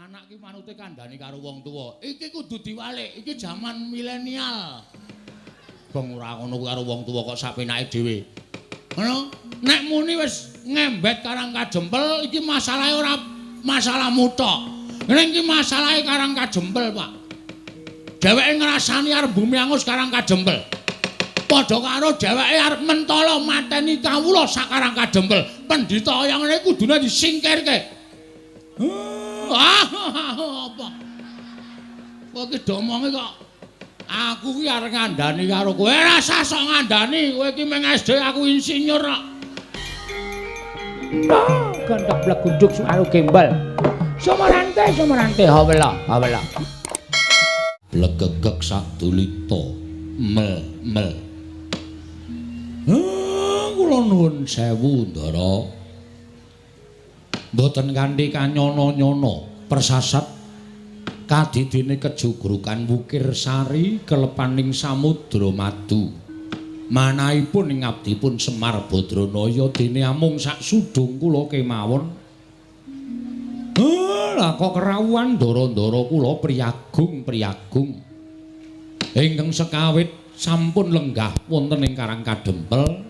Anak ki manute kandhani karo wong tuwa. Iki kudu diwalik, iki jaman milenial. Bong ora ngono kuwi karo wong tuwa kok sapenake dhewe. Ngono? Nek muni wis ngembet Karang Kajempel iki masalahe ora masalahmu tok. Ning iki masalahe Karang Kajempel, Pak. Dheweke ngrasani arep bumi angus Karang Kajempel. Padha karo dheweke arep mentala mateni kawula sak Karang Kajempel. Pendhita kaya ngene kudune disingkirke. Ah, apa? Kowe iki domonge kok aku ki arep ngandani karo kowe. Ora usah sok ngandani, kowe iki mung SD, aku insinyur kok. Gendok blegunduk suaru gembel. Sumarante sumarante hawela hawela. Blegegeg sadulita mel mel. Kula nuwun sewu, Ndara. Mboten kanthi kanyono-nyono persasat kadidine kejugrukan Wukir Sari kelepaning samudra madu. Manahipun ing abdipun Semar Badranaya dene amung sak sudung kula kemawon. Lah kok kerawuhan ndara-ndara kula priyagung-priyagung. Ingkang sekawit sampun lenggah wonten ing Karang Kadempel.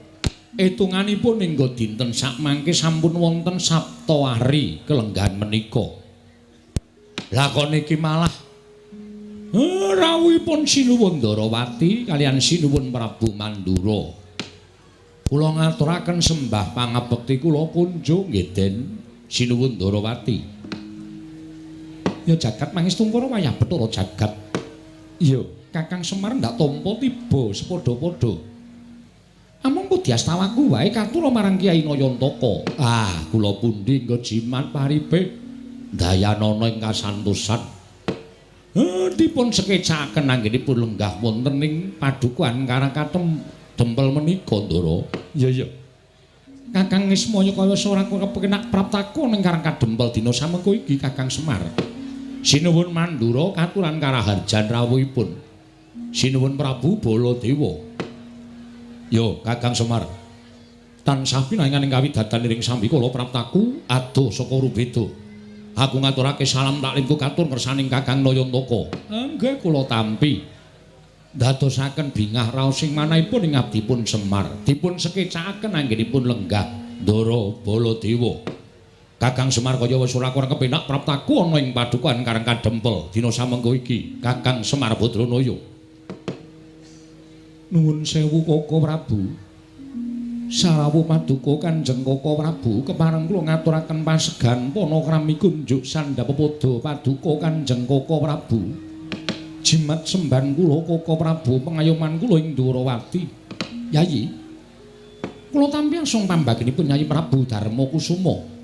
Etunganipun hingga dinten sakmangke sampun wonten saptawari kelenggahan menika. Lah kok niki malah rawuhipun Sinuwun Ndarawati kaliyan Sinuwun Prabu Mandura. Kula ngaturaken sembah pangabekti kula kunjung nggih Den Sinuwun Ndarawati. Ya jagat mangestungkara wayah Bathara jagat. Iya, Kakang Semar ndak tampa tiba sepadha-padha. Amung pudyastawaku wae katura marang Kyai Nayantaka. Ah, kula pundi nggo jimat paripe dayanana ing kasantosan. Dipun sekecaken anggenipun lenggah wonten ing padukuhan Karang Katem Dempel menika, Ndara. Iya, iya. Kakang Ismaya kaya ora kepenak praptaku ning Karang Kadempel dina samengko iki, Kakang Semar. Sinuwun Mandura katuran karaharjan rawuhipun. Sinuwun Prabu Baladewa. Yo, Kakang Semar. Tansah pinangan ing kawidatan ing sambikala praptaku adoh saka Rubeda. Aku ngaturake salam taklimku katur ngersaning Kakang Nayantaka. Nggih kula tampi. Dadosaken bingah raos ing manahipun ing abdipun Semar. Dipun sekecakaken anggenipun lenggah Ndara Baladewa. Kakang Semar kaya wis ora kurang kepenak praptaku ana ing padukuhan Karang Kadempel dina samengko iki, Kakang Semar Badranaya. Nuwun sewu Koko Prabu. Sarawuh paduka Kanjeng Koko Prabu, kepareng kula ngaturaken pasegan panakrami kunjuk sandhap pepada paduka Kanjeng Koko Prabu. Jimat semban kula Koko Prabu, pengayoman kula ing Ndorowati. Yayi. Kula tampi asung pambaginipun Yayi Prabu Darma Kusuma.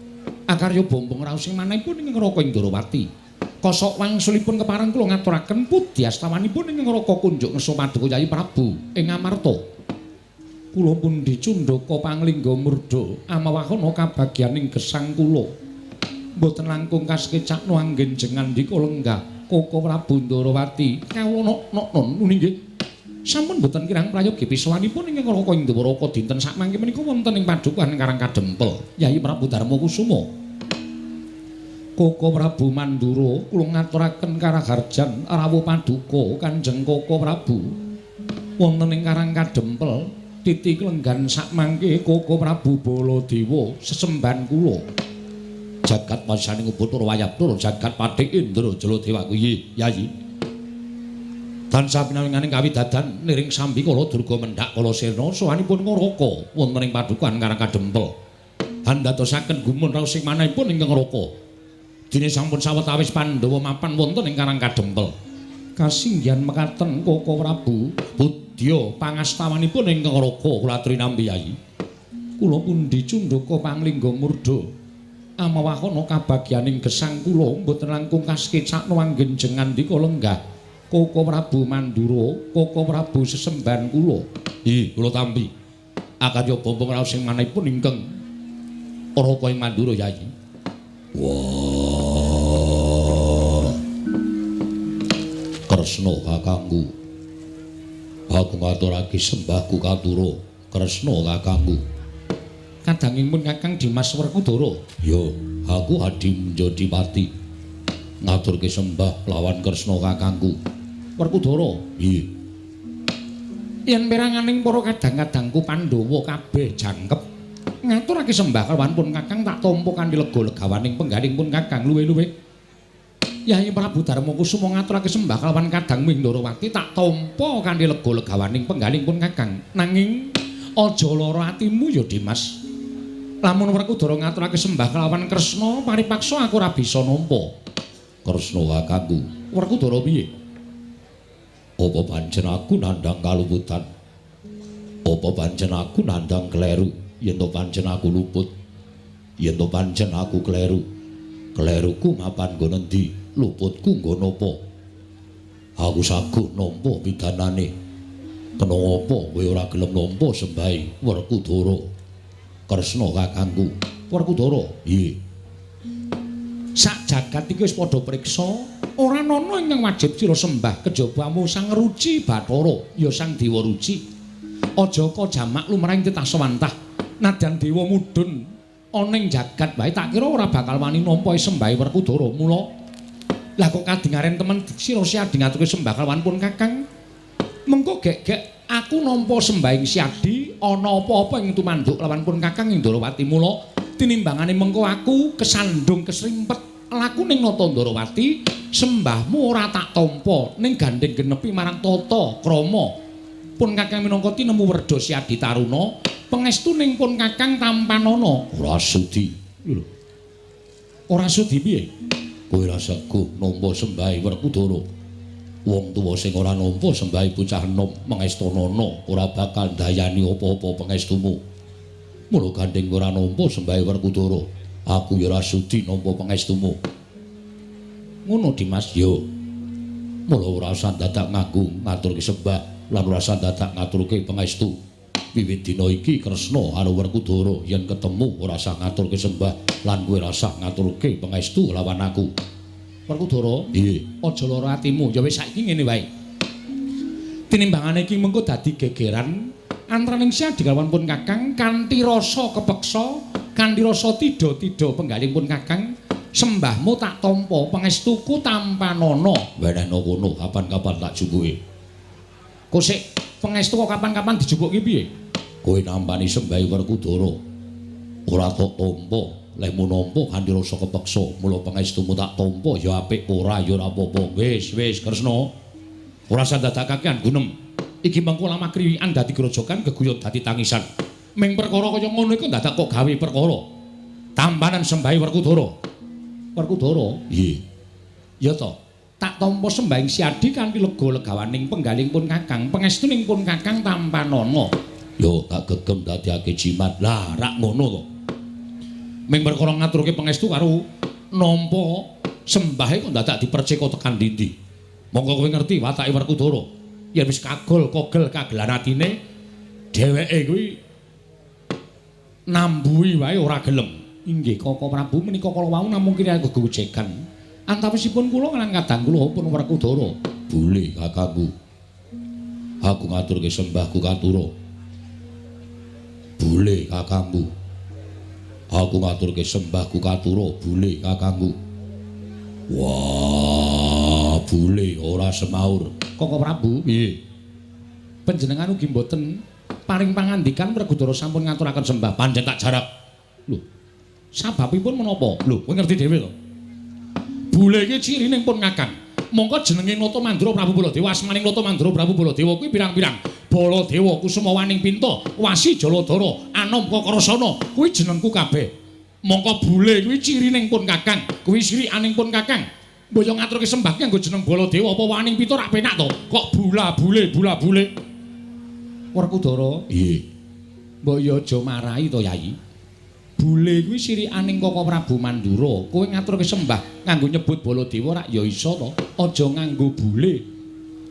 Akarya bombong raos ing manahipun ing Raka ing Ndorowati. Kosok wangsulipun kepareng kula ngaturaken pudyastawanipun ing Raka kunjuk ngersa paduka Yayi Prabu ing Amarta. Kula pundi cundaka panglingga murda amawahana kabagyaning gesang kula. Mboten langkung kasekecakno anggen jengandika lenggah Koko Prabu Ndarawati. Kawula nok-non nuni nggih. Sampun mboten kirang prayogi pisawanipun ing Raka ing Dwaraka dinten sakmangke menika wonten ing padukuhan Karang Kadempel Yayi Prabu Darma Kusuma. Koko Prabu Mandura kula ngaturaken karaharjan rawuh paduka Kanjeng Koko Prabu wonten ing Karang Kadempel titi klenggan sakmangke Koko Prabu Baladewa sesemban kula. Jagat wasaning Bathara Wayabdara jagat Patih Indra Jaladewa kuwi Yayi. Tansah pinawinganing kawidadan niring sambikala durga mendhak kala sirna sowanipun Ngaraka wonten ing padukuhan Karang Kadempel. Andadosaken gumun raos ing manahipun ingkang Ngaraka. Dene sampun sawetawis Pandhawa mapan wonten ing Karang Kadempel. Kasinggihan mekaten Koko Prabu, budya pangastawanipun ingkang Raka kula aturi nampi Yayi. Kula pundi cundhaka panglingga murda. Amawahana kabagyaning gesang kula mboten langkung kasekecakno anggen jengandika lenggah Koko Prabu Mandura, Koko Prabu sesemban kula. Ih, kula tampi. Akarya bombong raos ing manahipun ingkang Raka ing Mandura Yayi. Wah. Kresna kakangku. Aku ngaturake sembahku katura. Kresna kakangku. Kadanging pun Kakang Dimas Werkudara. Ya, aku Adi Njodipati. Ngaturke sembah lawan Kresna kakangku. Werkudara, piye? Yen peranganing para kadang-kadangku Pandhawa kabeh jangkep ngaturake sembah kelawan pun kakang tak tampa kanthi lega legawaning penggaling pun kakang luwe-luwe. Yayi Prabu Darma Kusuma ngaturake sembah kelawan kadang Mindrawati tak tampa kanthi lega legawaning penggaling pun kakang. Nanging aja lara atimu ya Dimas. Lamun Werkudara ngaturake sembah kelawan Kresna paripaksa aku ora bisa nampa. Kresna kakangku. Werkudara piye? Apa pancen aku nandhang kaluputan? Apa pancen aku nandhang kleru? Yen to pancen aku luput, yen to pancen aku kleru, kleruku mapan nggon endi? Luputku nggon apa? Aku saguh nampa pidanane. Kena apa kowe ora gelem nampa sembahe Werkudara? Kresna kakangku. Werkudara, piye? Sak jagat iki wis padha priksa, ora ana ingkang wajib sira sembah kejaba amung Sang Ruci Bathara, ya Sang Dewa Ruci. Aja kajamak lumrahing titah sewantah. Nadyan dewa mudhun ana ing jagat wae tak kira ora bakal wani nampa sembahe Werkudara. Mula lah kok kadingaren temen sira Siadi ngaturke sembah kelawan pun kakang. Mengko gek-gek aku nampa sembahing Siadi ana apa-apa ing tumanduk lawan pun kakang ing Ndrawati. Mula tinimbangane mengko aku kesandung kesrimpet laku ning Nata Ndrawati, sembahmu ora tak tampa ning gandeng genepi marang tata krama. Pun kakang minangka tinemu werda Siadi Taruna, pangestuning pun kakang tampanana. Ora sudi. Lho. Ora sudi piye? Kowe ora saguh nampa sembahe Werkudara. Wong tuwa sing ora nampa sembahe bocah enom mengestanana ora bakal ndayani apa-apa pangestumu. Mula gandeng ora nampa sembahe Werkudara, aku ya ora sudi nampa pangestumu. Ngono Dimas, yo. Mula ora usah dadak nganggo ngaturke sembah lan ora usah dadak ngaturke pangestu. Wiwit dina iki Kresna karo Werkudara yen ketemu ora usah ngaturke sembah lan kowe ora usah ngaturke pangestu lawan aku. Werkudara, piye? Aja lara atimu. Ya wis saiki ngene wae. Tinimbangane iki mengko dadi gegeran antaraning Siadi kalawan pun kakang kanthi rasa kepeksa, kanthi rasa tida-tida penggaling pun kakang, sembahmu tak tampa, pangestuku tampanana. Wenehno kono kapan-kapan tak jupuke. Kok sik pangestu kok kapan-kapan dijupuke piye? Kowe nampani sembahe Werkudara. Ora tok tampa, lehmu nampa kanthi rasa kepeksa, mula pangestumu tak tampa ya apik ora ya ora apa-apa. Wis, wis Kresna. Ora usah dadak kakean gunem. Iki mengko lamah kriwikan dadi grojogan geguyon dadi tangisan. Ming perkara kaya ngono iku dadak kok gawe perkara. Tampanan sembahe Werkudara. Werkudara, piye? Ya to. Tak tampa sembahing Siadi kanthi lega legawaning penggaling pun kakang, pangestuning pun kakang tampanana. Yo tak gegem dadiake jimat. Lah rak ngono to. Ming perkara ngaturke pangestu karo nampa sembahe kok dadak dipercika tekan ndi-ndi. Monggo kowe ngerti watake Werkudara. Yen wis kagol kogel kagelan atine dheweke kuwi nambuhi wae ora gelem. Inggih Kaka Prabu, menika kala wau namung kira gegojegan. Antawisipun kula lan kadang kula pun Werkudara. Boleh kakangku. Aku ngaturke sembahku katura. Boleh kakangku. Aku ngaturke sembahku katura. Boleh kakangku. Wah, boleh ora semaur. Kaka Prabu, piye? Panjenengan ugi mboten paring pangandikan Werkudara sampun ngaturaken sembah pancen tak jarak. Lho. Sababipun menapa? Lho, kowe ngerti dhewe to? Bule iki cirine pun kakang. Mongko jenenge Nata Mandura Prabu Baladewa, asmaning Nata Mandura Prabu Baladewa kuwi pirang-pirang. Baladewa Kusuma Waning Pinta, Wasi Jaladara, Anom Kakrasana, kuwi jenengku kabeh. Mongko bule kuwi cirine pun kakang, kuwi sirikaning pun kakang. Mbok yo ngaturke sembah ki nganggo jeneng Baladewa apa Waning Pinta rak penak to? Kok bula bule bula bule. Werkudara, piye? Mbok yo aja marahi to, Yayi. Bule kuwi sirikaning Kaka Prabu Mandura. Kowe ngaturke sembah nganggo nyebut Baladewa rak ya iso to. Aja nganggo bule.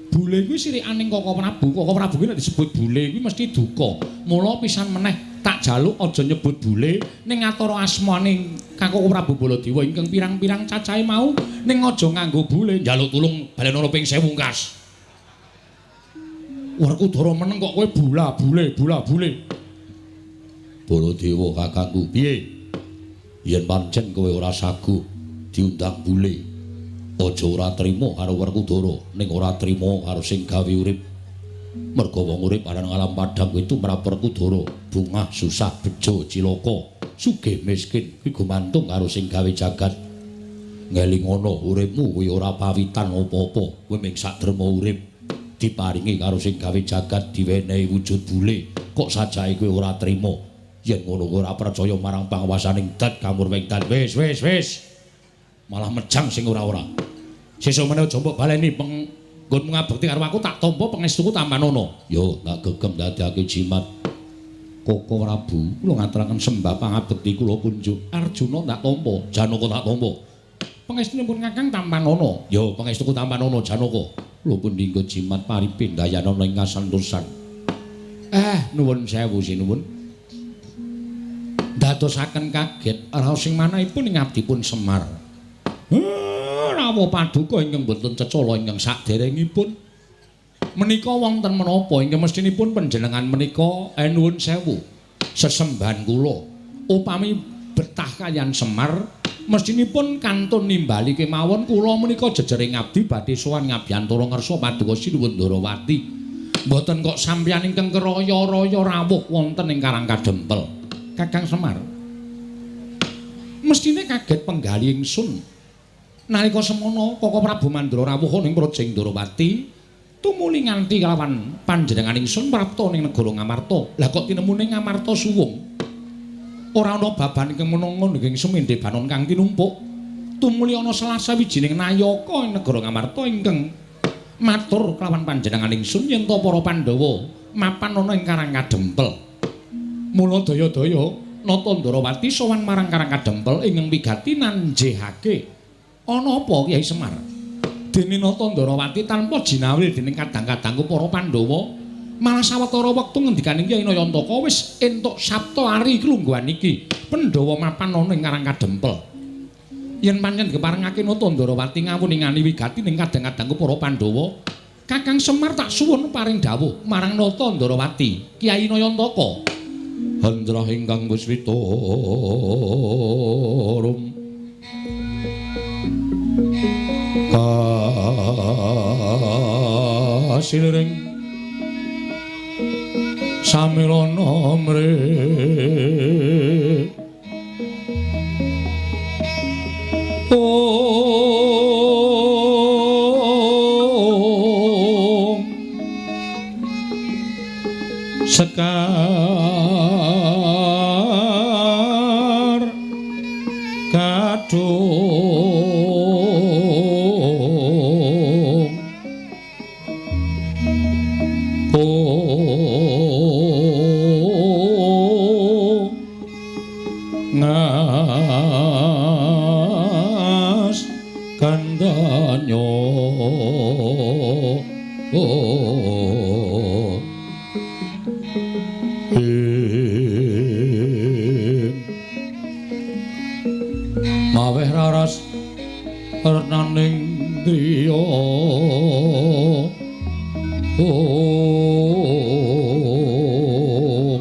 Bule kuwi sirikaning Kaka Prabu. Kaka Prabu kuwi nek disebut bule kuwi mesti duka. Mula pisan meneh tak jaluk aja nyebut bule ning ngatara asmaning Kaka Prabu Baladewa ingkang pirang-pirang cacahe mau ning aja nganggo bule. Njaluk tulung balenono ping 1000 kas. Werkudara meneng kok kowe bula bule bula bule. Baladewa kakangku, piye? Yen pancen kowe ora saguh diundang bule, Aja ora trima karo Werkudara, ning ora trima karo sing gawe urip. Merga wong urip aran alam padhang kuwi tumrap Werkudara, bungah susah bejo cilaka, sugih miskin kuwi gumantung karo sing gawe jagat. Ngelingono uripmu kuwi ora pawitan apa-apa, kuwi mung sakderma urip diparingi karo sing gawe jagat diwenehi wujud bule, kok sajake kowe ora trima. Yen ngono kowe ora percaya marang panguwasaning dat kamurwing dan. Wis wis wis. Malah mejang sing ora-ora. Sesuk meneh aja mbok baleni penggonmu ngabekti karo aku tak tampa pangestuku tampanono. Yo tak gegem dadekake jimat. Koko Prabu, kula ngaturaken sembah pangabekti kula kunjuk. Arjuna tak tampa, Janaka tak tampa. Pangestunipun Kakang tampanono. Yo pangestuku tampanono Janaka. Kula pun dinggo jimat paripindayanana ing kasantosan. Nuwun sewu sinuwun. Dadosaken kaget raos sing manahipun ing abdipun Semar. Rawuh paduka ingkang boten cecala ingkang saderengipun. Menika wonten menapa ingkang mestinipun panjenengan menika nuwun sewu sesembahan kula. Upami betah kaliyan Semar mestinipun kantun nimbali kemawon kula menika jejering abdi badhe sowan ngabiyantara ngersa paduka Sinuwun Ndarawati. Mboten kok sampeyan ingkang keraya-raya rawuh wonten ing Karang Kadempel. Kakang Semar mestine kaget penggali ingsun. Nalika semono Koko Prabu Mandra rawuh ning Praja Ndarawati tumuli nganti kalawan panjenengan ingsun prapta ning negara Ngamarta. Lah kok tinemune Ngamarta suwung? Ora ana baban ingkang menanga ing semende banon kang tinumpuk. Tumuli ana salah sawijining nayaka ing negara Ngamarta ingkang matur kelawan panjenengan ingsun yen ta para Pandhawa mapan ana ing Karang Kadempel. Mula daya-daya Nata Ndarawati sowan marang Karang Kadempel ingkang wigati nanjehake. Ana apa Kyai Semar? Dene Nata Ndarawati tanpa jinawil dening kadang-kadangku para Pandhawa, malah sawetara wektu ngendikaning Kyai Nayantaka wis entuk sabta ari klungguhan iki. Pandhawa mapan ana ing Karang Kadempel. Yen pancen keparengake Nata Ndarawati ngawuningani wigati ning kadang-kadangku para Pandhawa, Kakang Semar tak suwun paring dawuh marang Nata Ndarawati, Kyai Nayantaka. Hendra ingkang wis witurum kasiliring samirana mre om sekar kadung ngas kandanyo maweh raras renaning driya om om om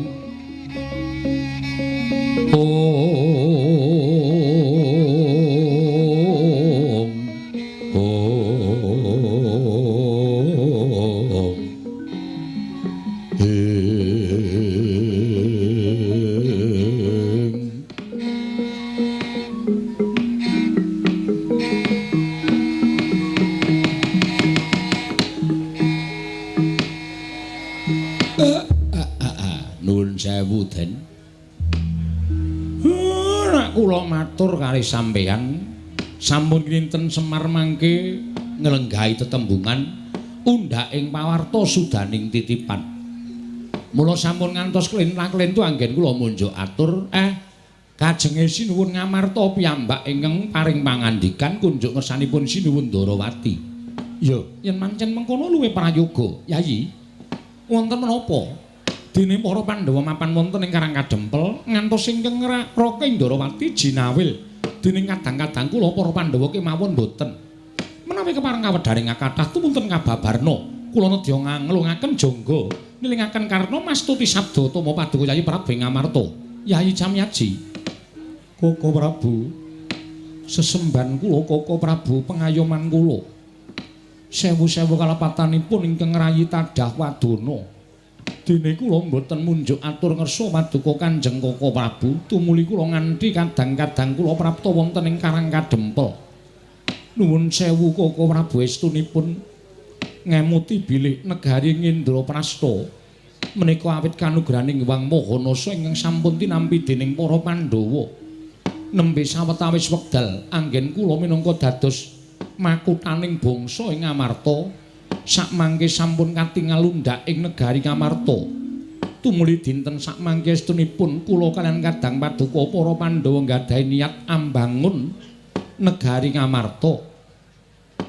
ing nuwun sewu Den. Nek kula matur kali sampeyan sampun kinten Semar mangke nglenggahi tetembungan undhak ing pawarta sudaning titipan. Mula sampun ngantos klentang-klentu anggen kula munjuk atur kajenge Sinuwun Ngamarta piyambak ingkang paring pangandikan kunjuk ngersanipun Sinuwun Ndarawati. Ya, yen mancen mengkono luwih prayoga, Yayi. Wonten menapa? Dene para Pandhawa mapan wonten ing Karang Kadempel ngantos ingkang ngraka Ndarawati jinawil dening kadang-kadang kula para Pandhawa kemawon boten. Menawi kepareng kawedharing kathah tumunten kababarna, kula nedya nglungaken jangga nilingaken karna mastuti sabda tama paduka Yayi Prabu ing Ngamarta. Yayi Camyaji. Koko Prabu, Sesembahan kula Koko Prabu pengayoman kula. Sewu-sewu kalepatanipun ingkang ngrayi tadah wadana. Dene kula mboten munjuk atur ngersa paduka Kanjeng Koko Prabu, tumuli kula nganti kadang-kadang kula prapta wonten ing Karang Kadempel. Nuwun sewu Koko Prabu estunipun ngemuti bilih negari Ngendraprasta menika awit kanugrahaning Hyang Maha Nasa ingkang sampun tinampi dening para Pandhawa. Nembe sawetawis wekdal anggen kula minangka dados makuthaning bangsa ing Amarta sakmangke sampun katingal lundak ing negari Ngamarta. Tumuli dinten sakmangke estunipun kula kaliyan kadang paduka para Pandhawa nggadahi niat ambangun negari Ngamarta.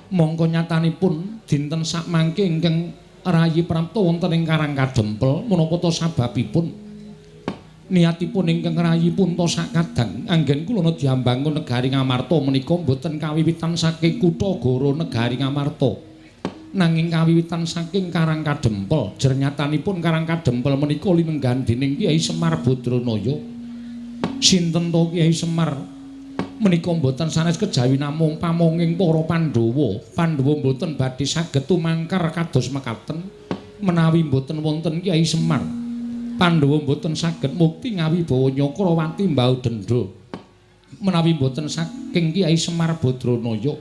Mongko nyatanipun dinten sakmangke ingkang rayi prapta wonten ing Karang Kadempel menapa ta sababipun niatipun ingkang rayi punta sakadang anggen kula nedhi ambangun negari Ngamarta menika mboten kawiwitan saking kutha Goro negari Ngamarta nanging kawiwitan saking Karang Kadempel. Jernyatanipun Karang Kadempel menika linenggahan dening Kyai Semar Badranaya. Sinten to Kyai Semar menika mboten sanes kejawi namung pamonging para Pandhawa. Pandhawa mboten badhe saged tumangkar kados mekaten menawi mboten wonten Kyai Semar. Pandhawa mboten saged mukti ngawibawa Nyakrawati mbau dendha menawi mboten saking Kyai Semar Badranaya.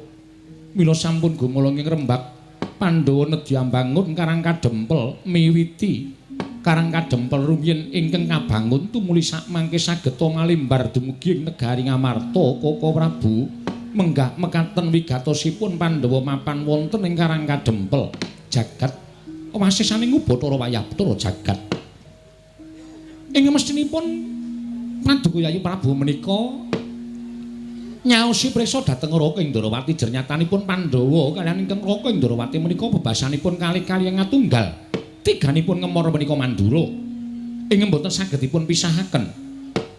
Mila sampun gumolonging rembag Pandhawa nedhi ambangun Karang Kadempel miwiti Karang Kadempel rumiyin ingkang kabangun tumuli sakmangke saged malimbar dumugi ing negari Ngamarta. Koko Prabu menggah mekaten wigatosipun Pandhawa mapan wonten ing Karang Kadempel jagat wasisaning Ubathara wayah Bathara jagat. Ing mestinipun Paduka Yayi Prabu menika nyaosi prisa dhateng Raka ing Ndarawati. Jernyatanipun Pandhawa kaliyan ingkang Raka ing Ndarawati menika bebasanipun kalih-kalih ngatunggal. Tiganipun ngemor menika Mandura ing mboten saged dipun pisahaken.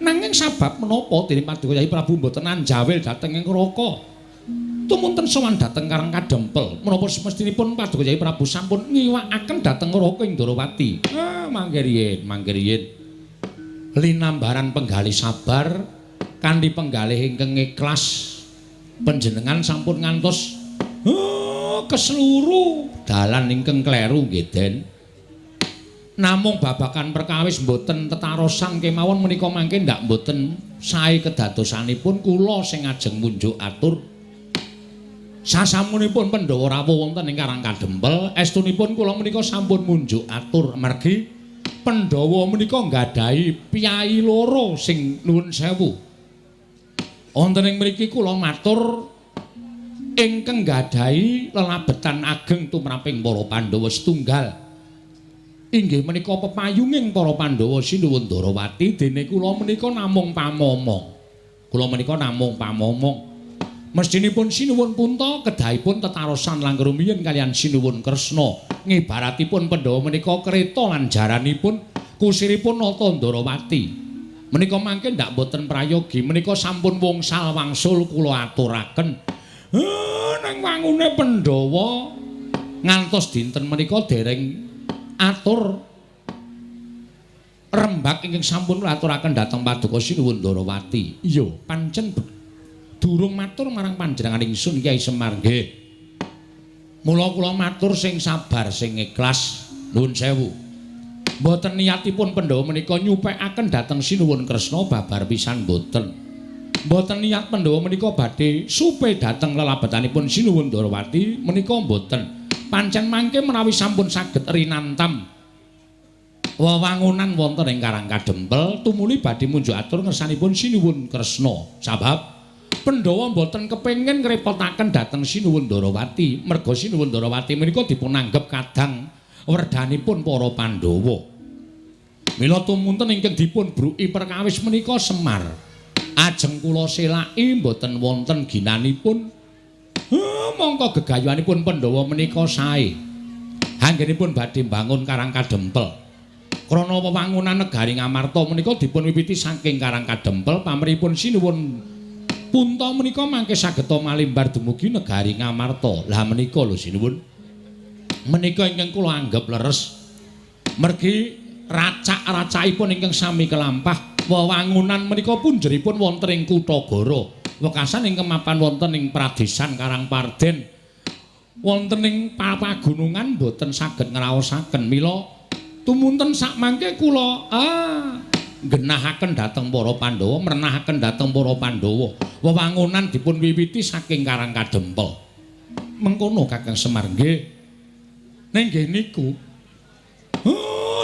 Nanging sabab menapa dening Paduka Yayi Prabu mboten anjawil dhateng ing Raka tumunten sowan dhateng Karang Kadempel? Menapa semestinipun Paduka Yayi Prabu sampun ngiwakaken dhateng Raka ing Ndarawati? Ah, mangke riyin, mangke riyin. Linambaran penggalih sabar kanthi penggalih ingkang ikhlas panjenengan sampun ngantos keseluruh dalan ingkang kleru nggih Den. Namung babagan perkawis mboten tetarosan kemawon menika mangke ndak mboten sae kedadosanipun kula sing ajeng munjuk atur. Sasampunipun Pandhawa rawuh wonten ing Karang Kadempel, estunipun kula menika sampun munjuk atur mergi Pandhawa menika nggadahi piyayi loro sing nuwun sewu. Wonten ing mriki kula matur ingkang nggadahi lelabetan ageng tumraping para Pandhawa setunggal. Inggih menika pepayunging para Pandhawa Sinuwun Ndarawati, dene kula menika namung pamomong. Kula menika namung pamomong. Mestinipun Sinuwun Punta kedahipun tetarosan langkung rumiyin kaliyan Sinuwun Kresna. Ngibaratipun Pandhawa menika kereta lan jaranipun kusiripun Nata Ndarawati. Menika mangke ndak mboten prayogi, menika sampun wungsal wangsul kula aturaken. Nang wangune Pandhawa ngantos dinten menika dereng atur rembag ingkang sampun kula aturaken dhateng Paduka Sinuwun Ndarawati. Iya, pancen durung matur marang panjenengan ingsun Kyai Semar nggih. Mula kula matur sing sabar sing ikhlas nuwun sewu. Mboten niatipun Pandhawa menika nyupekaken dhateng Sinuwun Kresna babar pisan mboten. Mboten niat Pandhawa menika badhe supe dhateng lelabetanipun Sinuwun Ndarawati menika mboten. Pancen mangke menawi sampun saged rinantam wewangunan wonten ing Karang Kadempel tumuli badhe munjuk atur ngersanipun Sinuwun Kresna. Sabab Pandhawa mboten kepengin ngrepotaken dhateng Sinuwun Ndarawati, merga Sinuwun Ndarawati menika dipunanggep kadang werdhanipun para Pandhawa. Mila tumunten ingkang dipun bruki perkawis menika Semar. Ajeng kula selaki mboten wonten ginanipun. Mongko gegayuhanipun Pandhawa menika sae. Anggenipun badhe mbangun Karang Kadempel. Krana wewangunan negari Ngamarta menika dipun wiwiti saking Karang Kadempel pamrihipun Sinuwun Punta menika mangke sageta malimbar dumugi negari Ngamarta. Lah menika lho Sinuwun. Menika ingkang kula anggep leres. Mergi racak-racakipun ingkang sami kelampah wewangunan menika punjeripun wonten ing Kutha Goro. Wekasan ingkang mapan wonten ing pradesan Karangparden. Wonten ing pagunungan boten saged ngraosaken. Mila tumunten sakmangke kula nggenahaken dhateng para Pandhawa, mrenahaken dhateng para Pandhawa. Wewangunan dipun wiwiti saking Karang Kadempel. Mengkono Kakang Semar nggih. Ning nggih niku.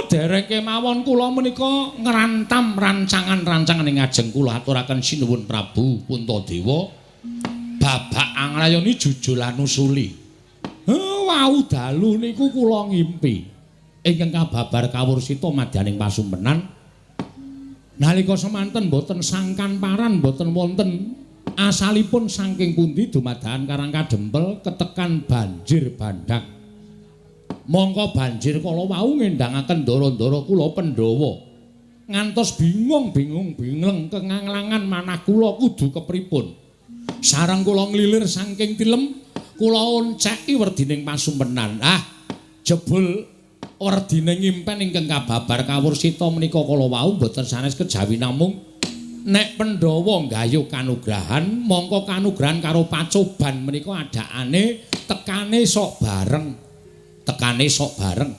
Dereng kemawon kula menika ngrantam rancangan-rancangan ing ngajeng kula aturaken sinuwun Prabu Puntadewa. Babak anglayoni jujulan usuli. Wau dalu niku kula ngimpi ingkang kababar kawursita madyaning pasumpenan. Nalika semanten boten sangkan paran boten wonten asalipun saking pundi dumadakan Karang Kadempel ketekan banjir bandhang. Mongko banjir kala wau ngendangaken ndara-ndara kula Pandhawa. Ngantos bingung-bingung bingleng kenganglangan manah kula kudu kepripun. Sareng kula nglilir saking tilem, kula onceki werdining pasumpenan. Ah, jebul werdine ngimpen ingkang kababar kawursita menika kala wau boten sanes kejawi namung nek Pandhawa nggayuh kanugrahan, mongko kanugrahan karo pacoban menika adakane tekane sok bareng. Tekane sok bareng.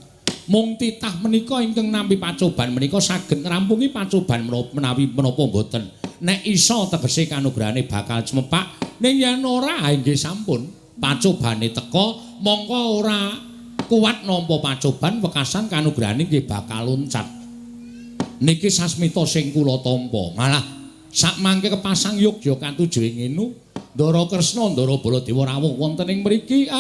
Mung titah menika ingkang nampi pacoban menika saged ngrampungi pacoban menawi menapa mboten. Nek iso tegese kanugrahane bakal cemepak, ning yen ora nggih sampun pacobane teka mongko ora kuat nampa pacoban wekasan kanugrahane nggih bakal loncat. Niki sasmita sing kula tampa. Malah sakmangke kepasang yogya katuju ing ngenu, Ndara Kresna Ndara Baladewa rawuh wonten ing mriki.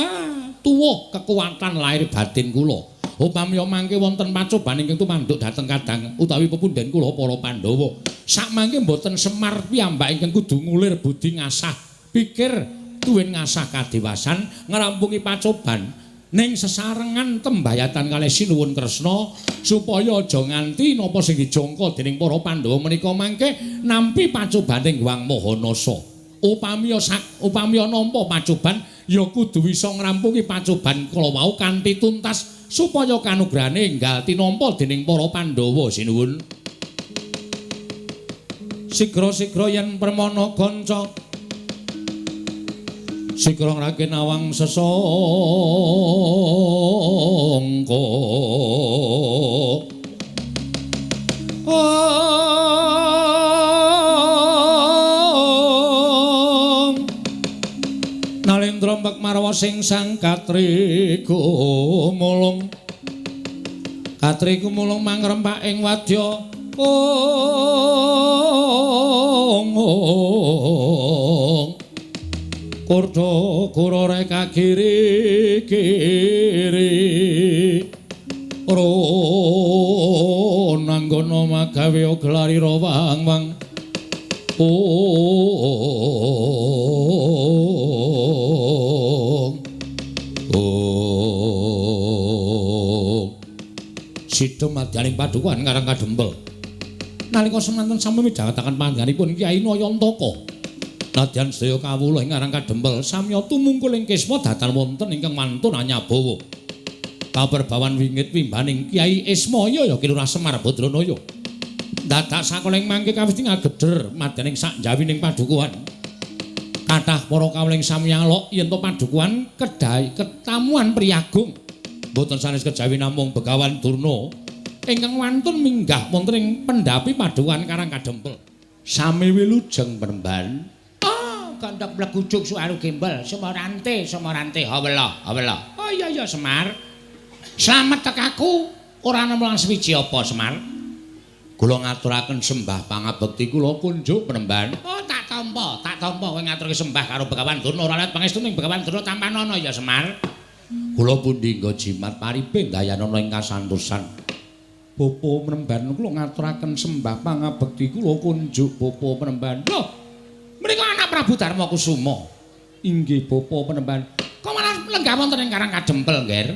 Tuwuh kekuatan lahir batin kula. Upami mangke wonten pacoban ingkang tumanduk dhateng kadang utawi pepunden kula para Pandhawa. Sakmangke mboten Semar piyambak ingkang kudu ngulir budi ngasah pikir tuwin ngasah kadewasan ngrampungi pacoban ning sesarengan tembayatan kalih Sinuwun Kresna supaya aja nganti napa sing dijangka dening para Pandhawa menika mangke nampi pacobane Hyang Mahanasa. Upami nampa pacoban ya kudu bisa ngrampungi pacoban kala wau kanthi tuntas supaya kanugrahane enggal tinampa dening para Pandhawa. Sinuwun. Sigra-sigra yen permana kanca sigra ngrake nawang sesangka. Nalendra mbek marwa sing sang katri gumulung. Katri gumulung mangrempak ing wadya ong. Kurda kura reka kiri kiri. Ronanggana magawe gelari rawang-wang. Sida madyaning padukuhan Karang Kadempel. Nalika semanten sami midhangetaken panjenenganipun Kyai Nayantaka. Nadyan sedaya kawula ing Karang Kadempel samya tumungkul ing kisma datan wonten ingkang mantun anyabawa. Kaperbawan wingit wimbaning Kyai Ismaya ya Ki Lurah Semar Badranaya. Dadak sakoling mangke kawis ngageder madyaning sak jawining padukuhan. Kathah para kawula ing sami alok yen to padukuhan kedai ketamuan priyagung. Mboten sanes kejawi namung Begawan Durna ingkang wantun minggah wonten ing pendhapi padukuhan Karang Kadempel. Sami wilujeng penemban. Oh, gandhok mlegujuk suaru gembel, Sumarante, Sumarante, hawela, hawela. Oh iya iya Semar. Slamet tekaku ora ana mulang suwiji apa Semar? Kula ngaturaken sembah pangabekti kula kunjuk penemban. Oh, tak tampa kowe ngaturke sembah karo Begawan Durna ora let pangestu ning Begawan Durna tampanana ya Semar. Kula pundi nggo jimat paripe dayanana ing kasantosan. Bapa penemban kula ngaturaken sembah pangabekti kula kunjuk bapa penemban. Lho, menika anak Prabu Darma Kusuma. Inggih bapa penemban. Kok malah lenggah wonten ing Karang Kadempel, Ngger?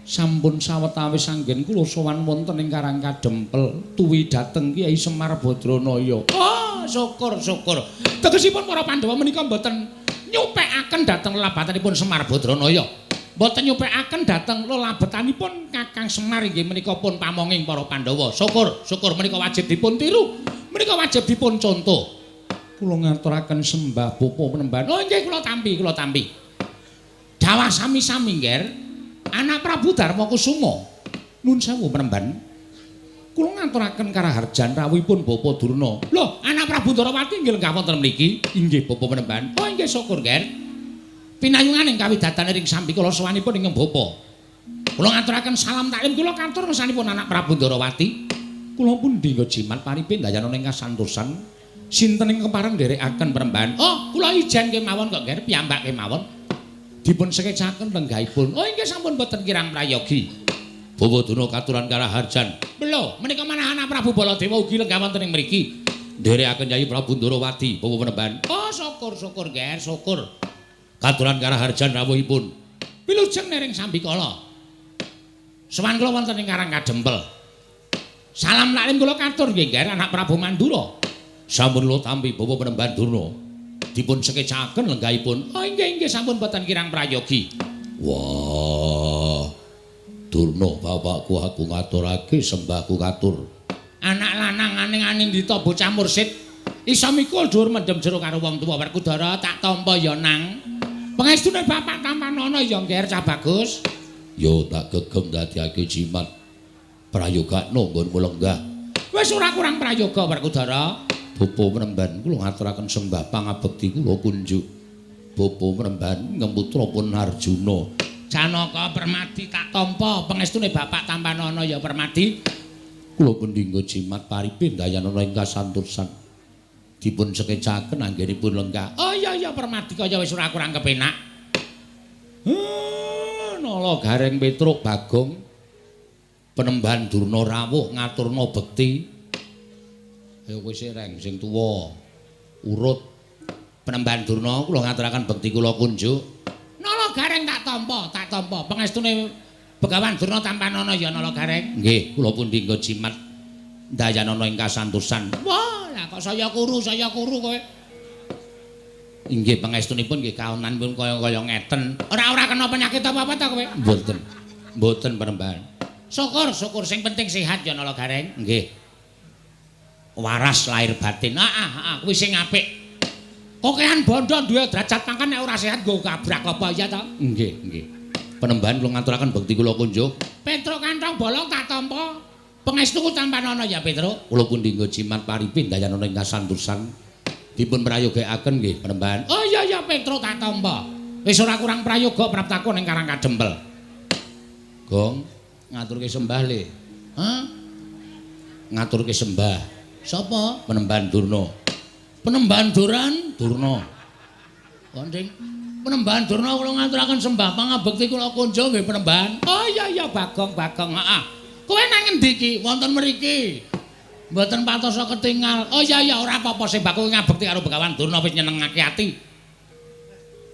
Sampun sawetawis anggen kula sowan wonten ing Karang Kadempel tuwi dhateng Kyai Semar Badranaya. Oh, syukur syukur. Tegesipun para Pandhawa menika mboten nyupekaken dhateng lelabatanipun Semar Badranaya. Mboten nyupekaken dhateng lelabetanipun Kakang Semar inggih menika pun pamonging para Pandhawa. Syukur, syukur menika wajib dipun tiru. Menika wajib dipun contoh. Kula ngaturaken sembah Bapa Penemban. Oh nggih kula tampi, kula tampi. Dawah sami-sami, Ngger. Anak Prabu Darma Kusuma. Nun sewu Penemban. Kula ngaturaken karaharjan rawuhipun Bapa Durna. Lho, anak Prabu Ndarawati nggih lenggah wonten mriki. Inggih Bapa Penemban. Oh nggih syukur, Ngger. Pinayungan ing kawidatan ring sambikala sowanipun ingkang Bapa. Kula ngaturaken salam taklim kula katur ngersanipun anak Prabu Ndarawati. Kula pundi nggo jimat paripe ndayana ing kasantosan. Sinten ing kepareng nderekaken Penemban? Oh, kula ijen kemawon kok, Ngger, piyambak kemawon. Dipun sekecaken lenggahipun. Oh, inggih sampun boten kirang prayogi. Bawa Durna katuran karaharjan. Lho, menika manah anak Prabu Baladewa ugi lenggah wonten ing mriki. Nderekaken Yayi Prabu Ndarawati, Bawa Penemban. Oh, syukur syukur, Ngger, syukur. Katuran karaharjan rawuhipun. Wilujeng nering sambikala. Sowan kula wonten ing Karang Kadempel. Salam taklim kula katur nggih, Ngger, anak Prabu Mandura. Sampun kula tampi Bapak Penemban Durna. Dipun sekecaken lenggahipun. Oh inggih inggih sampun boten kirang prayogi. Wah. Durna bapakku aku ngaturake sembahku katur. Anak lanang aning-aning dita bocah mursid iso mikul dhuwur mendem jero karo wong tuwa. Werkudara tak tampa ya nang. Pangestune bapak tampanana ya Ngger cah bagus. Yo tak gegem dadiake jimat. Prayogakno nggonmu lenggah. Wis ora kurang prayoga Werkudara. Bapa Penemban kula ngaturaken sembah pangabekti kula kunjuk. Bapa Penemban ngemutra pun Arjuna. Janaka Permadi tak tampa pangestune bapak tampanana ya Permadi. Kula pendingga jimat paripe ndayanana ing kasantosan. Dipun sekecaken anggenipun lenggah. Oh iya iya Permadi kaya wis ora kurang kepenak. Nala Gareng Petruk Bagong Penemban Durna rawuh ngaturna bekti. Ayo kowe sik reng sing tuwa. Urut Penemban Durna kula ngaturaken bekti kula kunjuk. Nala Gareng tak tampa, tak tampa. Pangestune Begawan Durna tampanana ya Nala Gareng. Nggih, kula pundi nggo jimat ndayanana ing kasantosan. Wah, lah kok saya kuru kowe. Inggih pangestunipun nggih kaonanipun kaya-kaya ngeten. Ora-ora kena penyakit apa-apa ta kowe? Mboten. Mboten Penemban. Syukur, syukur sing penting sehat ya Nala Gareng. Nggih. Waras lahir batin. Heeh, heeh, kuwi sing apik. Kokean bondo duwe derajat pangkat nek ora sehat nggo kabrak apa ya ta? Nggih, nggih. Penemban kula ngaturaken bekti kula kunjuk. Petruk kantong bolong tak tampa. Pangestuku tampanana ya Petruk. Kula pundi nggo jimat paripe ndayanana ing kasantosan. Dipun prayogakaken nggih Penemban. Oh iya iya Petruk tak tampa. Wis ora kurang prayoga praptaku ning Karang Kadempel. Gong, ngaturke sembah le. Hah? Ngaturke sembah. Sapa? Penemban Durna. Penemban Duran Durna. Konding Penemban Durna kula ngaturaken sembah pangabekti kula kunjung nggih Penemban. Oh iya iya Bagong Bagong heeh. Kowe nang ngendi iki? Wonten mriki. Mboten patosa ketingal. Oh iya iya ora apa-apa sembahku ngabekti karo Begawan Durna wis nyenengake ati.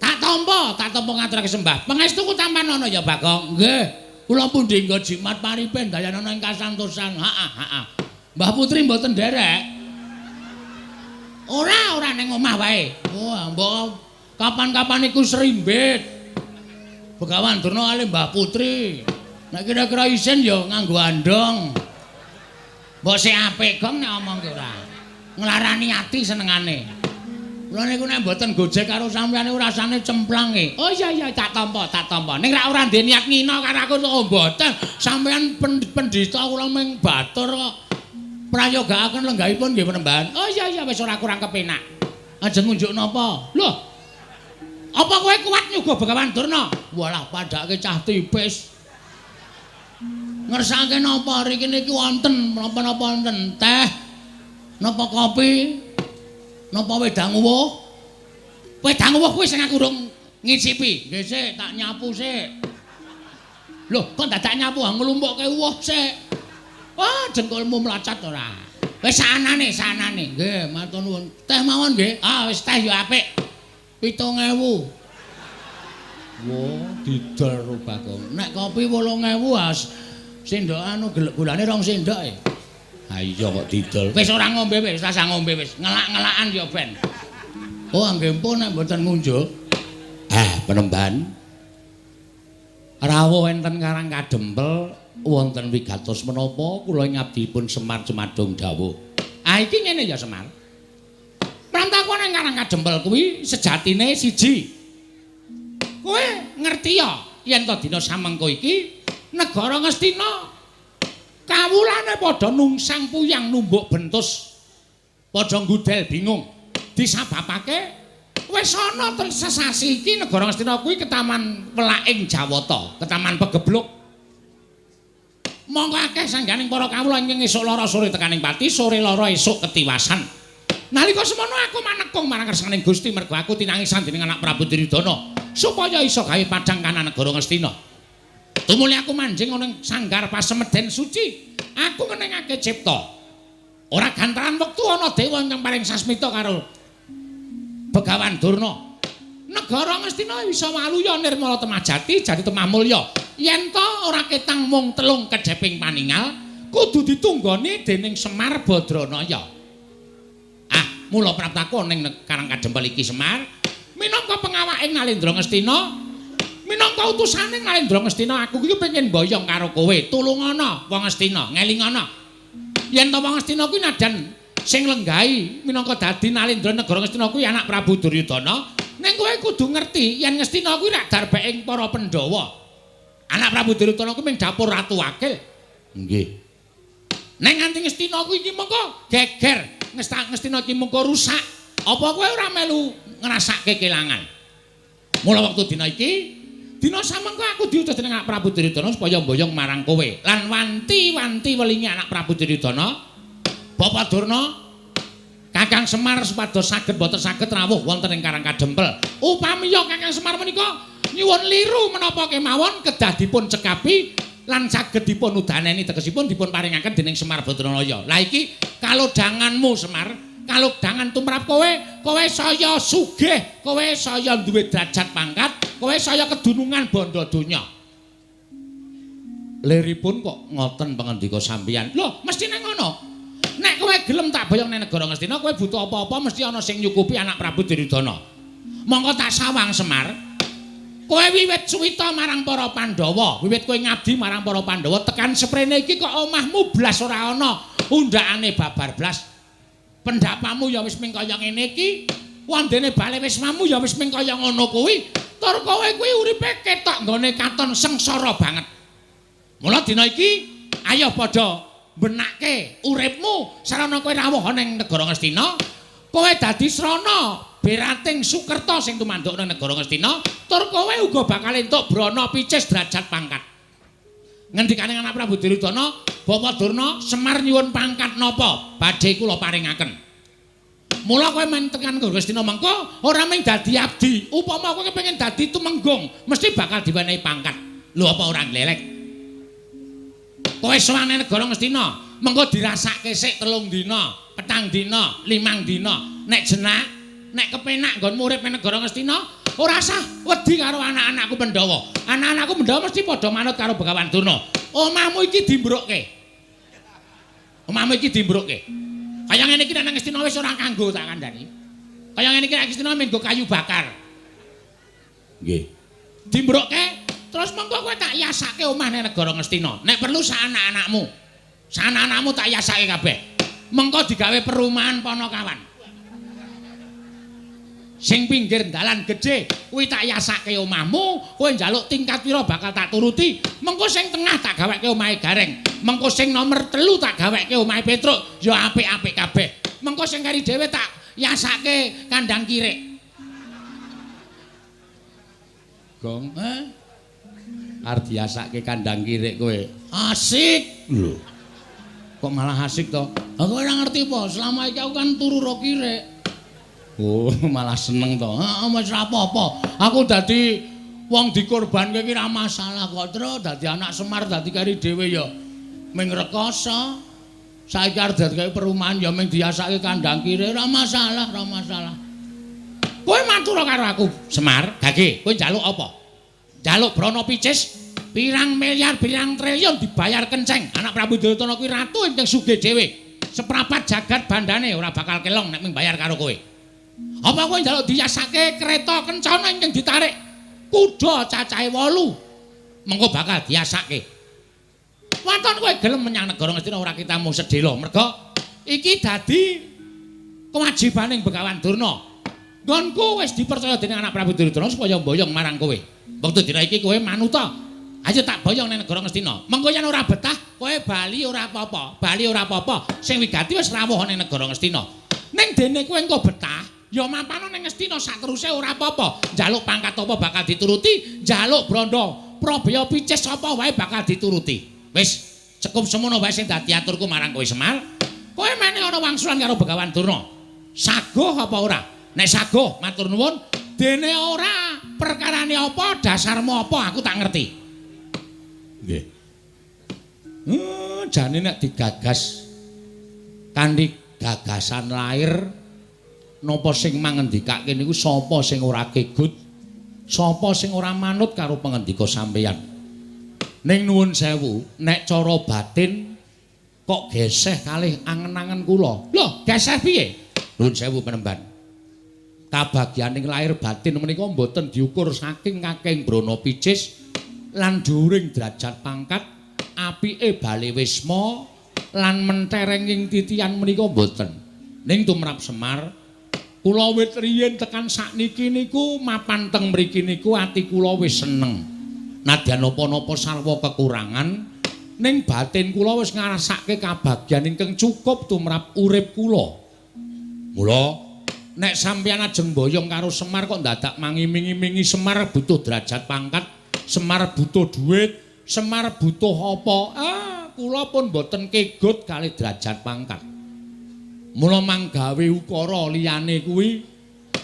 Tak tampa, tak tampa ngaturake sembah. Pangestuku tampanana ya Bagong. Nggih. Kula pundi nggo jimat paripe ndayanana ing kasantosan. Heeh heeh. Mbah Putri mboten nderek. Ora, ora ning omah wae. Wah, mbok kapan-kapan iku srimbit. Begawan Durna kalih Mbah Putri. Nek kira-kira isin ya nganggo andong. Mbok sik apik gong nek omong ki ora. Nglarani ati senengane. Kula niku nek mboten gojek karo sampeyan niku rasane cemplang e. Oh iya iya tak tampa, tak tampa. Ning rak ora ndek niat ngina karo aku oh mboten. Sampeyan pendhita kula ming batur kok. Prayogakaken lenggahipun nggih Penemban. Oh iya iya wis ora kurang kepenak. Ajeng ngunjuk napa? Lho. Apa kowe kuat nyuga Begawan Durna? Walah padake cah tipis. Ngersake napa riki niki wonten napa-napa wonten teh, napa kopi, napa wedang uwuh? Wedang uwuh kuwi sing aku urung ngicipi. Nggih sik, tak nyapu sik. Lho, kok dadak nyapu nglumpukke uwuh sik. Wah, dengkulmu mlacat ora. Wis sanane, sanane. Nggih, matur nuwun. Teh mawon nggih. Ah, wis teh ya apik. 7.000. Wah, didol ro Bagong. Nek kopi 8.000 as sendok anu gulane 2 sendok e. Ha iya kok didol. Wis ora ngombe wis, rasah ngombe wis. Ngelak-ngelakan ya ben. Oh, nggih pun nek mboten ngunjuk. Ah, Penemban. Rawuh enten Karang Kadempel wonten wigatos menapa kula ing abdipun Semar Jumadung dawuh. Ah iki ngene ya Semar. Prantaku nang Karang Kadempel kuwi sejatine siji. Kowe ngerti ya yen to dina samengko iki negara Ngastina kawulane padha nungsang puyang numbuk bentus. Padha nggudel bingung. Disababake wis ana sesasi iki negara Ngastina kuwi ketaman welaking Jawata, ketaman pegebluk. Monggo akeh sangganing para kawula ingkang esuk lara sore tekaning pati, sore lara esuk ketiwasan. Nalika semono aku manekung marang kersaning Gusti mergo aku tinangisan dening anak Prabu Duryudana supaya iso gawe padhang kanan negara Ngastina. Tumuli aku manjing ana ing sanggar pasemeden suci, aku ngeningake cipta. Ora gantaran wektu ana dewa ingkang paring sasmita karo Begawan Durna. Negara Ngastina bisa waluya nirmala temah jati jati temah mulya. Yen to ora ketang mung telung kedheping paningal, kudu ditunggoni dening Semar Badranaya. Ah, mula praptaku ning Karang Kadempel iki Semar, minangka pengawaking Nalendra Ngastina, minangka utusane Nalendra Ngastina, aku iki pengen mboyong karo kowe. Tulungana wong Ngastina, ngelingana. Yen to wong Ngastina kuwi nadan sing lenggahi minangka dadi Nalendra negara Ngastina kuwi anak Prabu Duryudana, ning kowe kudu ngerti yen Ngastina kuwi rak darbeking para Pandhawa. Anak Prabu Duryudana kuwi ming dapur ratu wakil. Nggih. Ning nganti Ngastina kuwi iki mengko geger, Ngastina iki mengko rusak. Apa kowe ora melu ngrasake kelangan? Mula wektu dina iki, dina samengko aku diutus dening anak Prabu Duryudana supaya mboyong marang kowe. Lan wanti-wanti welingi anak Prabu Duryudana, Bapak Durna, Kakang Semar supados saged boten saged rawuh wonten ing Karang Kadempel. Upamiya Kakang Semar menika nyuwun liru menapa kemawon kedah dipun cekapi lan saged dipun udaneni, tegesipun dipun paringaken dening Semar Badranaya. Lah iki kalodhanganmu Semar, kalodhangan tumrap kowe, kowe saya sugih, kowe saya duwe derajat pangkat, kowe saya kedunungan bondo donya. Liripun kok ngoten pangandika sampeyan? Lho, mestine ngono. Nek kowe gelem tak boyong ning negara Ngastina, kowe butuh apa-apa mesti ana sing nyukupi anak Prabu Duryudana. Monggo tak sawang Semar. Kowe wiwit suwita marang para Pandhawa, wiwit kowe ngabdi marang para Pandhawa tekan seprene iki kok omahmu blas ora ana, undhakane babar blas. Pendapamu ya wis ming kaya ngene iki, wandene bale wismamu ya wis ming kaya ngono kuwi. Tur kowe kuwi uripe ketok nggone katon sengsara banget. Mula dina iki ayo padha benake uripmu sarana kowe rawuh ana ing negara Ngastina, kowe dadi srana berating Sukerta sing tumanduk nang negara Ngastina, tur kowe uga bakal entuk brana picis derajat pangkat. Ngendikane anak Prabu Duryudana, Bapak Durna, Semar nyuwun pangkat napa badhe kula paringaken. Mula kowe men tekan Ngastina mengko ora mung dadi abdi, upama kowe kepengin dadi tumenggung, mesti bakal diwenehi pangkat. Lho apa ora glelek? Kowe sowan nang negara Ngastina, mengko dirasake sik 3 dina, 4 dina, 5 dina. Nek jenak, nek kepenak nggonmu urip nang negara Ngastina, ora usah wedi karo anak-anakku Pandhawa. Anak-anakku Pandhawa mesti padha manut karo Begawan Durna. Omahmu iki dimbrukke. Omahmu iki dimbrukke. Kaya ngene iki nek nang Ngastina wis ora kanggo tak kandhani. Kaya ngene iki nek Ngastina mung nggo kayu bakar. Nggih. Dimbrukke terus mengko kowe tak yasake omah nang negara Ngastina. Nek perlu sak anak-anakmu. Sak anak-anakmu tak yasake kabeh. Mengko digawe perumahan Ponokawan. Sing pinggir dalan gedhe kuwi tak yasake omahmu, kowe njaluk tingkat pira bakal tak turuti. Mengko sing tengah tak gaweke omahe Gareng. Mengko sing nomor 3 tak gaweke omahe Petruk, ya apik-apik kabeh. Mengko sing kari dhewe tak yasake kandang kirik. Gong, eh? Arep diasake kandang kirik kowe. Asik. Lho. Kok malah asik to? Aku ora ngerti apa, selama iki aku kan turu ro kirik. Oh, malah seneng to. Heeh, wis ora apa-apa. Aku dadi wong dikorbanke iki ora masalah kok, Tru. Dadi anak Semar dadi kari dhewe ya ming rekoso. Saiki arep dadi perumahan ya ming diasake kandang kirik, ora masalah, ora masalah. Kowe matur karo aku, Semar, gage, kowe njaluk apa? Njaluk brana picis pirang miliar, pirang triliun dibayar kenceng. Anak Prabu Duryudana kuwi ratu ingkang sugih dhewe. Seprapat jagat bandane ora bakal kelong nek ming bayar karo kowe. Apa kowe njaluk diyasake kereta kencana ingkang ditarik kuda cacahe 8? Mengko bakal diasake. Waton kowe gelem menyang negara Ngastina ora kitamu sedhela. Merga iki dadi Kewajibaning Begawan Durna. Nggonku wis dipercaya dening anak Prabu Duryudana supaya mboyong marang kowe. Wektu dina iki kowe manuta. Ayo tak boyong ning negara Ngastina. Mengko yen ora betah, kowe bali ora apa-apa. Bali ora apa-apa. Sing wigati wis rawuh ning negara Ngastina. Ning dene kowe engko betah, ya mapano ning Ngastina sateruse ora apa-apa. Njaluk pangkat apa bakal dituruti, njaluk brandha Probaya picis apa wae bakal dituruti. Wis cukup semono wae sing dadi aturku marang kowe Semar. Kowe mene ana wangsulan karo Begawan Durna. Saguh apa ora? Nek saguh matur nuwun, dene ora perkarane apa, dasarmu apa aku tak ngerti. Nggih. Jane nek digagas kanthi gagasan lair napa sing mangendikake niku sapa sing ora kegut, sapa sing ora manut karo pangendika sampeyan. Ning nuwun sewu, nek cara batin kok geseh kalih angen-angen kula. Lho, geseh piye? Nuwun sewu penemban. Kabagyaning lair batin menika mboten diukur saking kakeng brana picis lan dhuwuring derajat pangkat, apike bale wisma lan menterenging titian menika mboten. Ning tumrap Semar, kula wit riyin tekan sakniki niku mapan teng mriki niku ati kula wis seneng. Nadyan napa-napa sarwa kekurangan, ning batin kula wis ngrasake kabagyan ingkang cukup tumrap urip kula. Mula nek sampeyan ajeng mboyong karo Semar kok ndadak mangimingi-mingi Semar butuh derajat pangkat, Semar butuh duit, Semar butuh apa? Ah, kula pun mboten kegut kalih derajat pangkat. Mula manggawe ukara liyane kuwi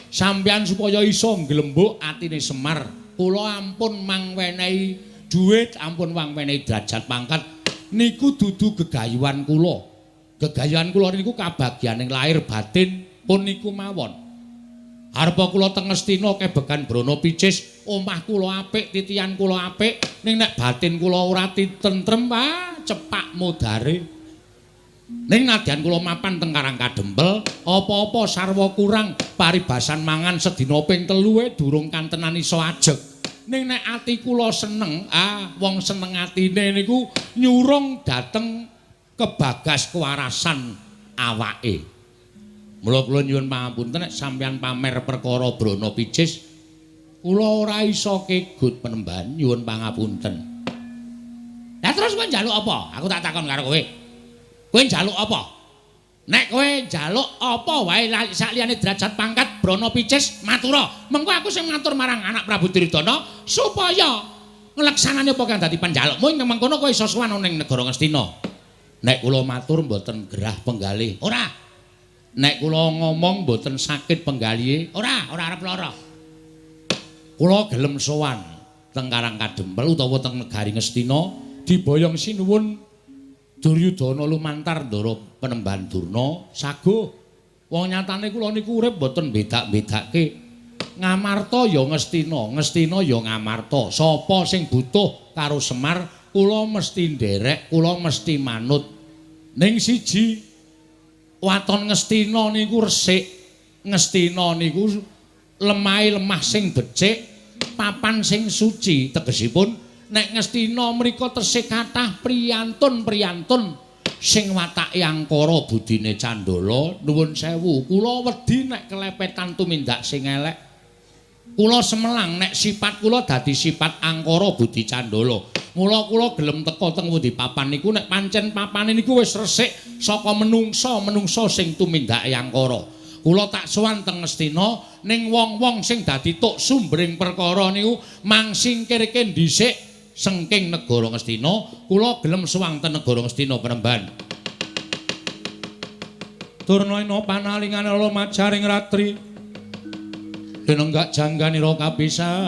sampeyan supaya iso nglembuk atine Semar, kula ampun mangwenehi duit, ampun mangwenehi derajat pangkat niku dudu gegayuhan kula. Gegayuhan kula niku kabagyaning lahir batin pun niku mawon. Arepa kula teng Ngastina kebegan brana picis, omah kula apik, titian kula apik, ning nek batin kula ora tentrem, ah cepak modare. Ning nadyan kula mapan teng Karang Kadempel, apa-apa sarwa kurang, paribasan mangan sedina ping 3 durung kantenan iso ajeg. Ning nek ati kula seneng, ah wong seneng atine niku nyurung dhateng kebagas kewarasan awake. Mula kula nyuwun pangapunten nek sampeyan pamer perkara brana picis, kula ora iso kegut penemban, nyuwun pangapunten. Lah terus kowe njaluk apa? Aku tak takon karo kowe. Kowe njaluk apa? Nek kowe njaluk apa wae sak liyane derajat pangkat brana picis matura. Mengko aku sing matur marang anak Prabu Duryudana supaya ngleksanane apa kang dadi panjalukmu ing mengkono kowe iso sowan ning negara Ngastina. Nek kula matur mboten gerah penggalih. Ora. Nek kula ngomong mboten sakit penggalihe. Ora, ora arep lara. Kula gelem sowan teng Karang Kadempel utawa teng negari Ngastina diboyong sinuwun Duryudana lumantar ndara penemban Durna saguh. Wong nyatane kula niku urip mboten bedak-bedake. Ngamarta ya Ngastina, Ngastina ya Ngamarta. Sapa sing butuh karo Semar, kula mesti nderek, kula mesti manut. Ning siji waton Ngastina niku resik, Ngastina niku lemahe lemah sing becik, papan sing suci. Tegesipun nek Ngastina mriku tesih kathah priyantun-priyantun sing watake angkara budine candala. Nuwun sewu, kula wedi nek kelepetan tumindak sing elek. Kula semelang nek sifat kula dadi sifat angkara budi candala. Mula kula gelem teka teng pundi papan niku nek pancen papane niku wis resik saka menungsa-menungsa sing tumindake angkara. Kula tak sowan teng Ngastina ning wong-wong sing dadi tuk sumbering perkara niku mangsingkirke dhisik sengking negara Ngastina. Kula gelem sowan teng negara Ngastina penemban. Turnaina panalingane lumajaring ratri linenggak jangganira kapisanan.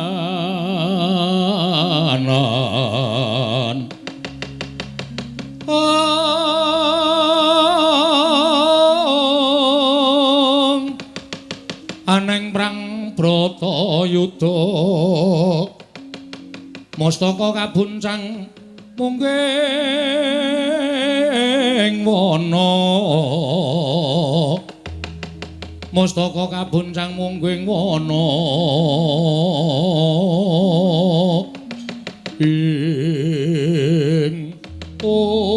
Aneng prang Bratayuda mustaka kabuncang mungging wana. Mustaka kabuncang mungging wana ing ong.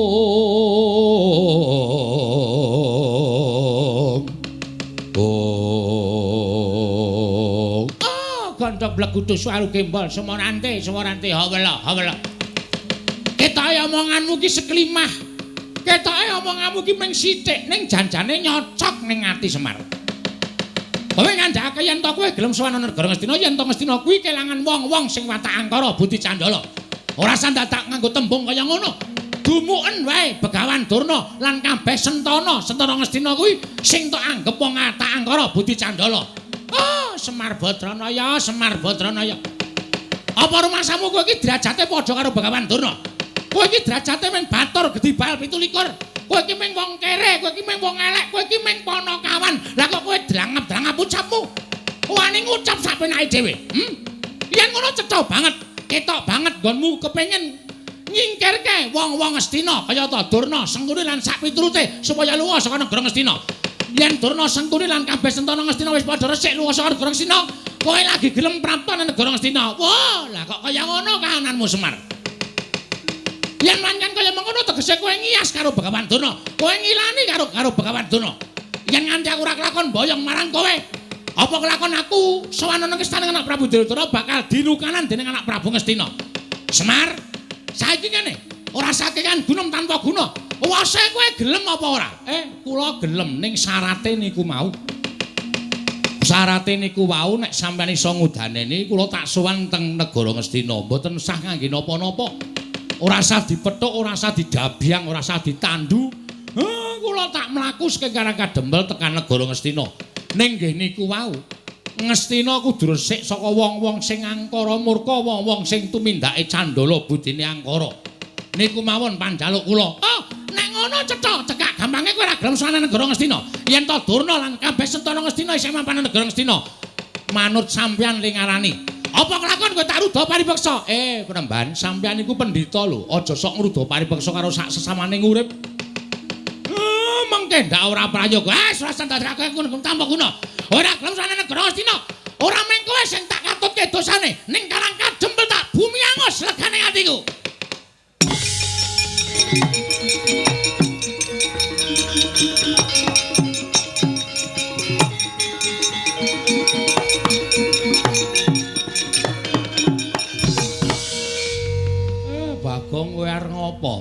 blegudu suaru gembol semorante semorante hawela hawela. Ketoke omonganmu ki seklimah. Ketoke omonganmu ki mung sithik ning janjane nyocok ning ati Semar. Kowe ngandhakake yen to kowe gelem sowan negara Ngastina, yen to Ngastina kuwi kelangan wong-wong sing watak angkara budi candala. Ora sandadak nganggo tembung kaya ngono. Dumuken wae Begawan Durna lan kabeh sentana, sentana Ngastina kuwi sing tok anggep wong watak angkara budi candala. Oh, Semar Badranaya, Semar Badranaya. Apa rumasamu kowe iki derajate padha karo Begawan Durna? Kowe iki derajate mung batur gedhi bal 27. Kowe iki mung wong kere, kowe iki mung wong elek, kowe iki mung panakawan. Lah kok kowe drangap-drangap ucapmu? Wani ngucap sak penake dhewe. Yen ngono cetha banget, ketok banget nggonmu kepengin nyingkirke wong-wong Ngastina kaya ta Durna, Sengkuni lan sak piturute supaya lunga saka negara Ngastina. Yen Durna, Sengkuni lan kabeh sentana Ngastina wis padha resik lunga saka negara Ngastina, kowe lagi gelem prapta nang negara Ngastina. Wah, lah kok kaya ngono kahananmu Semar? Yen pancen kaya mengkono tegese kowe ngiyas karo Begawan Durna, kowe ngilani karo Begawan Durna. Yen nganti aku ora kelakon boyong marang kowe, apa kelakon aku sowan nang istana anak Prabu Duryudana bakal dilukanan dening anak Prabu Ngastina. Semar, saiki ngene, ora sakekan gunung tanpa guna. Wase kowe gelem apa ora? Kula gelem ning syarate niku mau. Syarate niku wau nek sampeyan iso ngudaneni kula tak sowan teng negara Ngastina, mboten sah ngangge napa-napa. Ora sah dipethuk, ora sah didabyang, ora sah ditandu. Kula tak mlaku saking Karang Kadempel tekan negara Ngastina. Ning nggih niku wau, Ngastina kudu resik saka wong-wong sing angkara murka, wong-wong sing tumindake candala budine angkara. Niku mawon panjaluk kula. Oh, nek ngono cetha, cekak gampange kowe ora gelem sowan negara Ngastina. Yen to Durna lan kabeh sentana Ngastina isih mapan negara Ngastina. Manut sampeyan ling ngarani. Apa kelakon kowe tak ruda paripeksa? Penemban, sampeyan iku pendhita lho. Aja sok ngruda paripeksa karo sak sesamane urip. Mengke ndak ora prayoga. Wis ora ndadekake kowe tanpa guna. Ora gelem sowan negara Ngastina. Ora mung kowe sing tak katutke dosane, ning Karang Kadempel tak bumi angus legane atiku. Bagong kowe arep ngopo?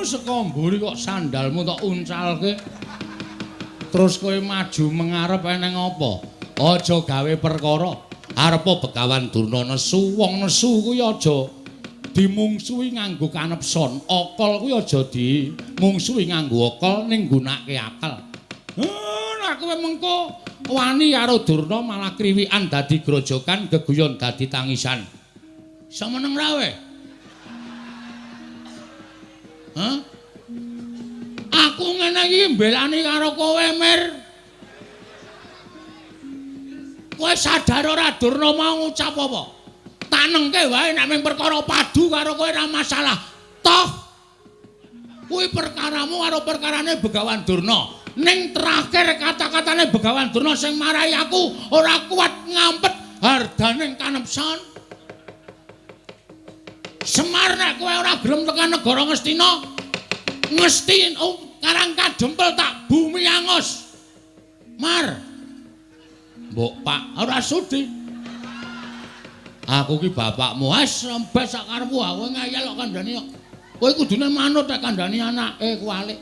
Saka mburi kok sandalmu tok uncalke. Terus kowe maju mengarep eneng apa? Aja gawe perkara. Arepa Begawan Durna nesu, wong nesu kuwi aja dimungsuhi nganggo kanepson. Akal kuwi aja dimungsuhi nganggo akal ning nggunakake akal. Nek kowe mengko wani karo Durna malah kriwikan dadi grojogan, geguyon dadi tangisan. Iso meneng ra kowe? Hah? Aku ngene iki mbelani karo kowe, Mir. Kowe sadar ora Durna mau ngucap apa? Tanengke wae nek mung perkara padu karo kowe ora masalah. Toh kuwi perkaramu karo perkarane Begawan Durna. Ning terakhir kata-katane Begawan Durna sing marai aku ora kuat ngampet hardaning kanepson. Semar nek kowe ora gelem tekan negara Ngastina, ngesti Karang Kadempel tak bumi angus. Mar. Mbok Pak ora sudi. Aku ki bapakmu, wis rembes sak karepmu, aku ngeyel kok kandhani kok. Kowe kudune manut nek kandhani anake kuwalik.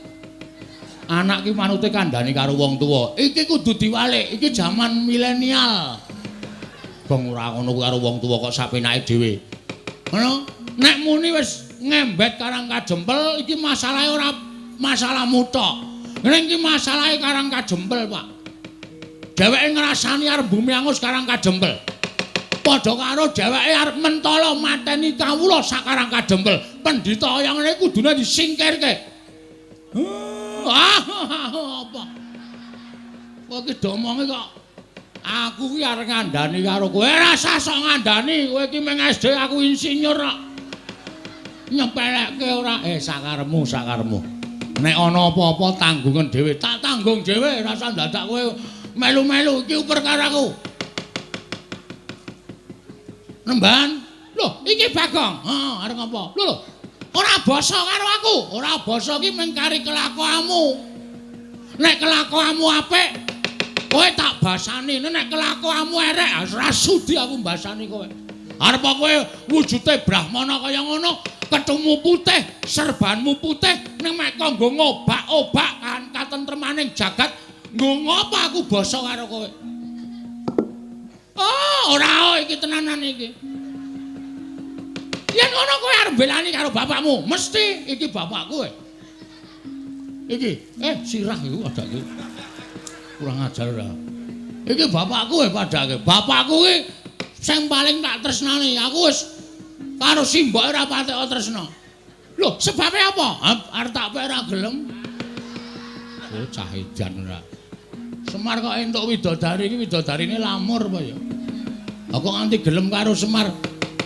Anak ki manute kandhani karo wong tuwa. Iki kudu diwalik, iki jaman milenial. Bang ora ngono karo wong tuwa kok sapenake dhewe. Ngono? Nek muni wis ngembet Karang Kadempel iki masalahe ora masalahmu tok. Ning iki masalahe Karang Kadempel, Pak. Dheweke ngrasani arep bumi angus Karang Kadempel. Padha karo dheweke arep mentala mateni kawula sak Karang Kadempel. Pendhita kaya ngene kudune disingkirke. Apa? Kowe iki domonge kok aku ki arep ngandani karo kowe. Ora usah sok ngandani, kowe iki mung SD aku insinyur kok. Nyepelekke ora? Sakarepmu, sakarepmu. Nek ana apa-apa tanggungan dhewe, tak tanggung dhewe, ora usah dadak kowe melu-melu iki perkaraku. Nemban. Lho, iki Bagong. Heeh, arep ngapa? Lho lho. Ora basa karo aku. Ora basa ki mung kari kelakuanmu. Nek kelakuanmu apik, Kowe tak basani, nek kelakuanmu erek, ora sudi aku mbasani kowe. Arep kowe wujude brahmana kaya ngono, kethumu putih, serbanmu putih, ning mek kok nggo ngobak-obak kan katentremaning jagat, nggo ngopo aku basa karo kowe? Oh, ora iki tenanan iki. Yen ngono kowe arep mbelani karo bapakmu, mesti iki bapakku. Iki, sirah iku padake. Kurang ajar ora. Iki bapakku padake. Bapakku iki sing paling tak tresnani. Aku wis karo simboke ora patek tresna. Lho, sebabe apa? Arep tak pek ora gelem. Oh, cah edan ora. Semar kok entuk widodari iki widodarine lamur apa ya? Aku nganti gelem karo Semar.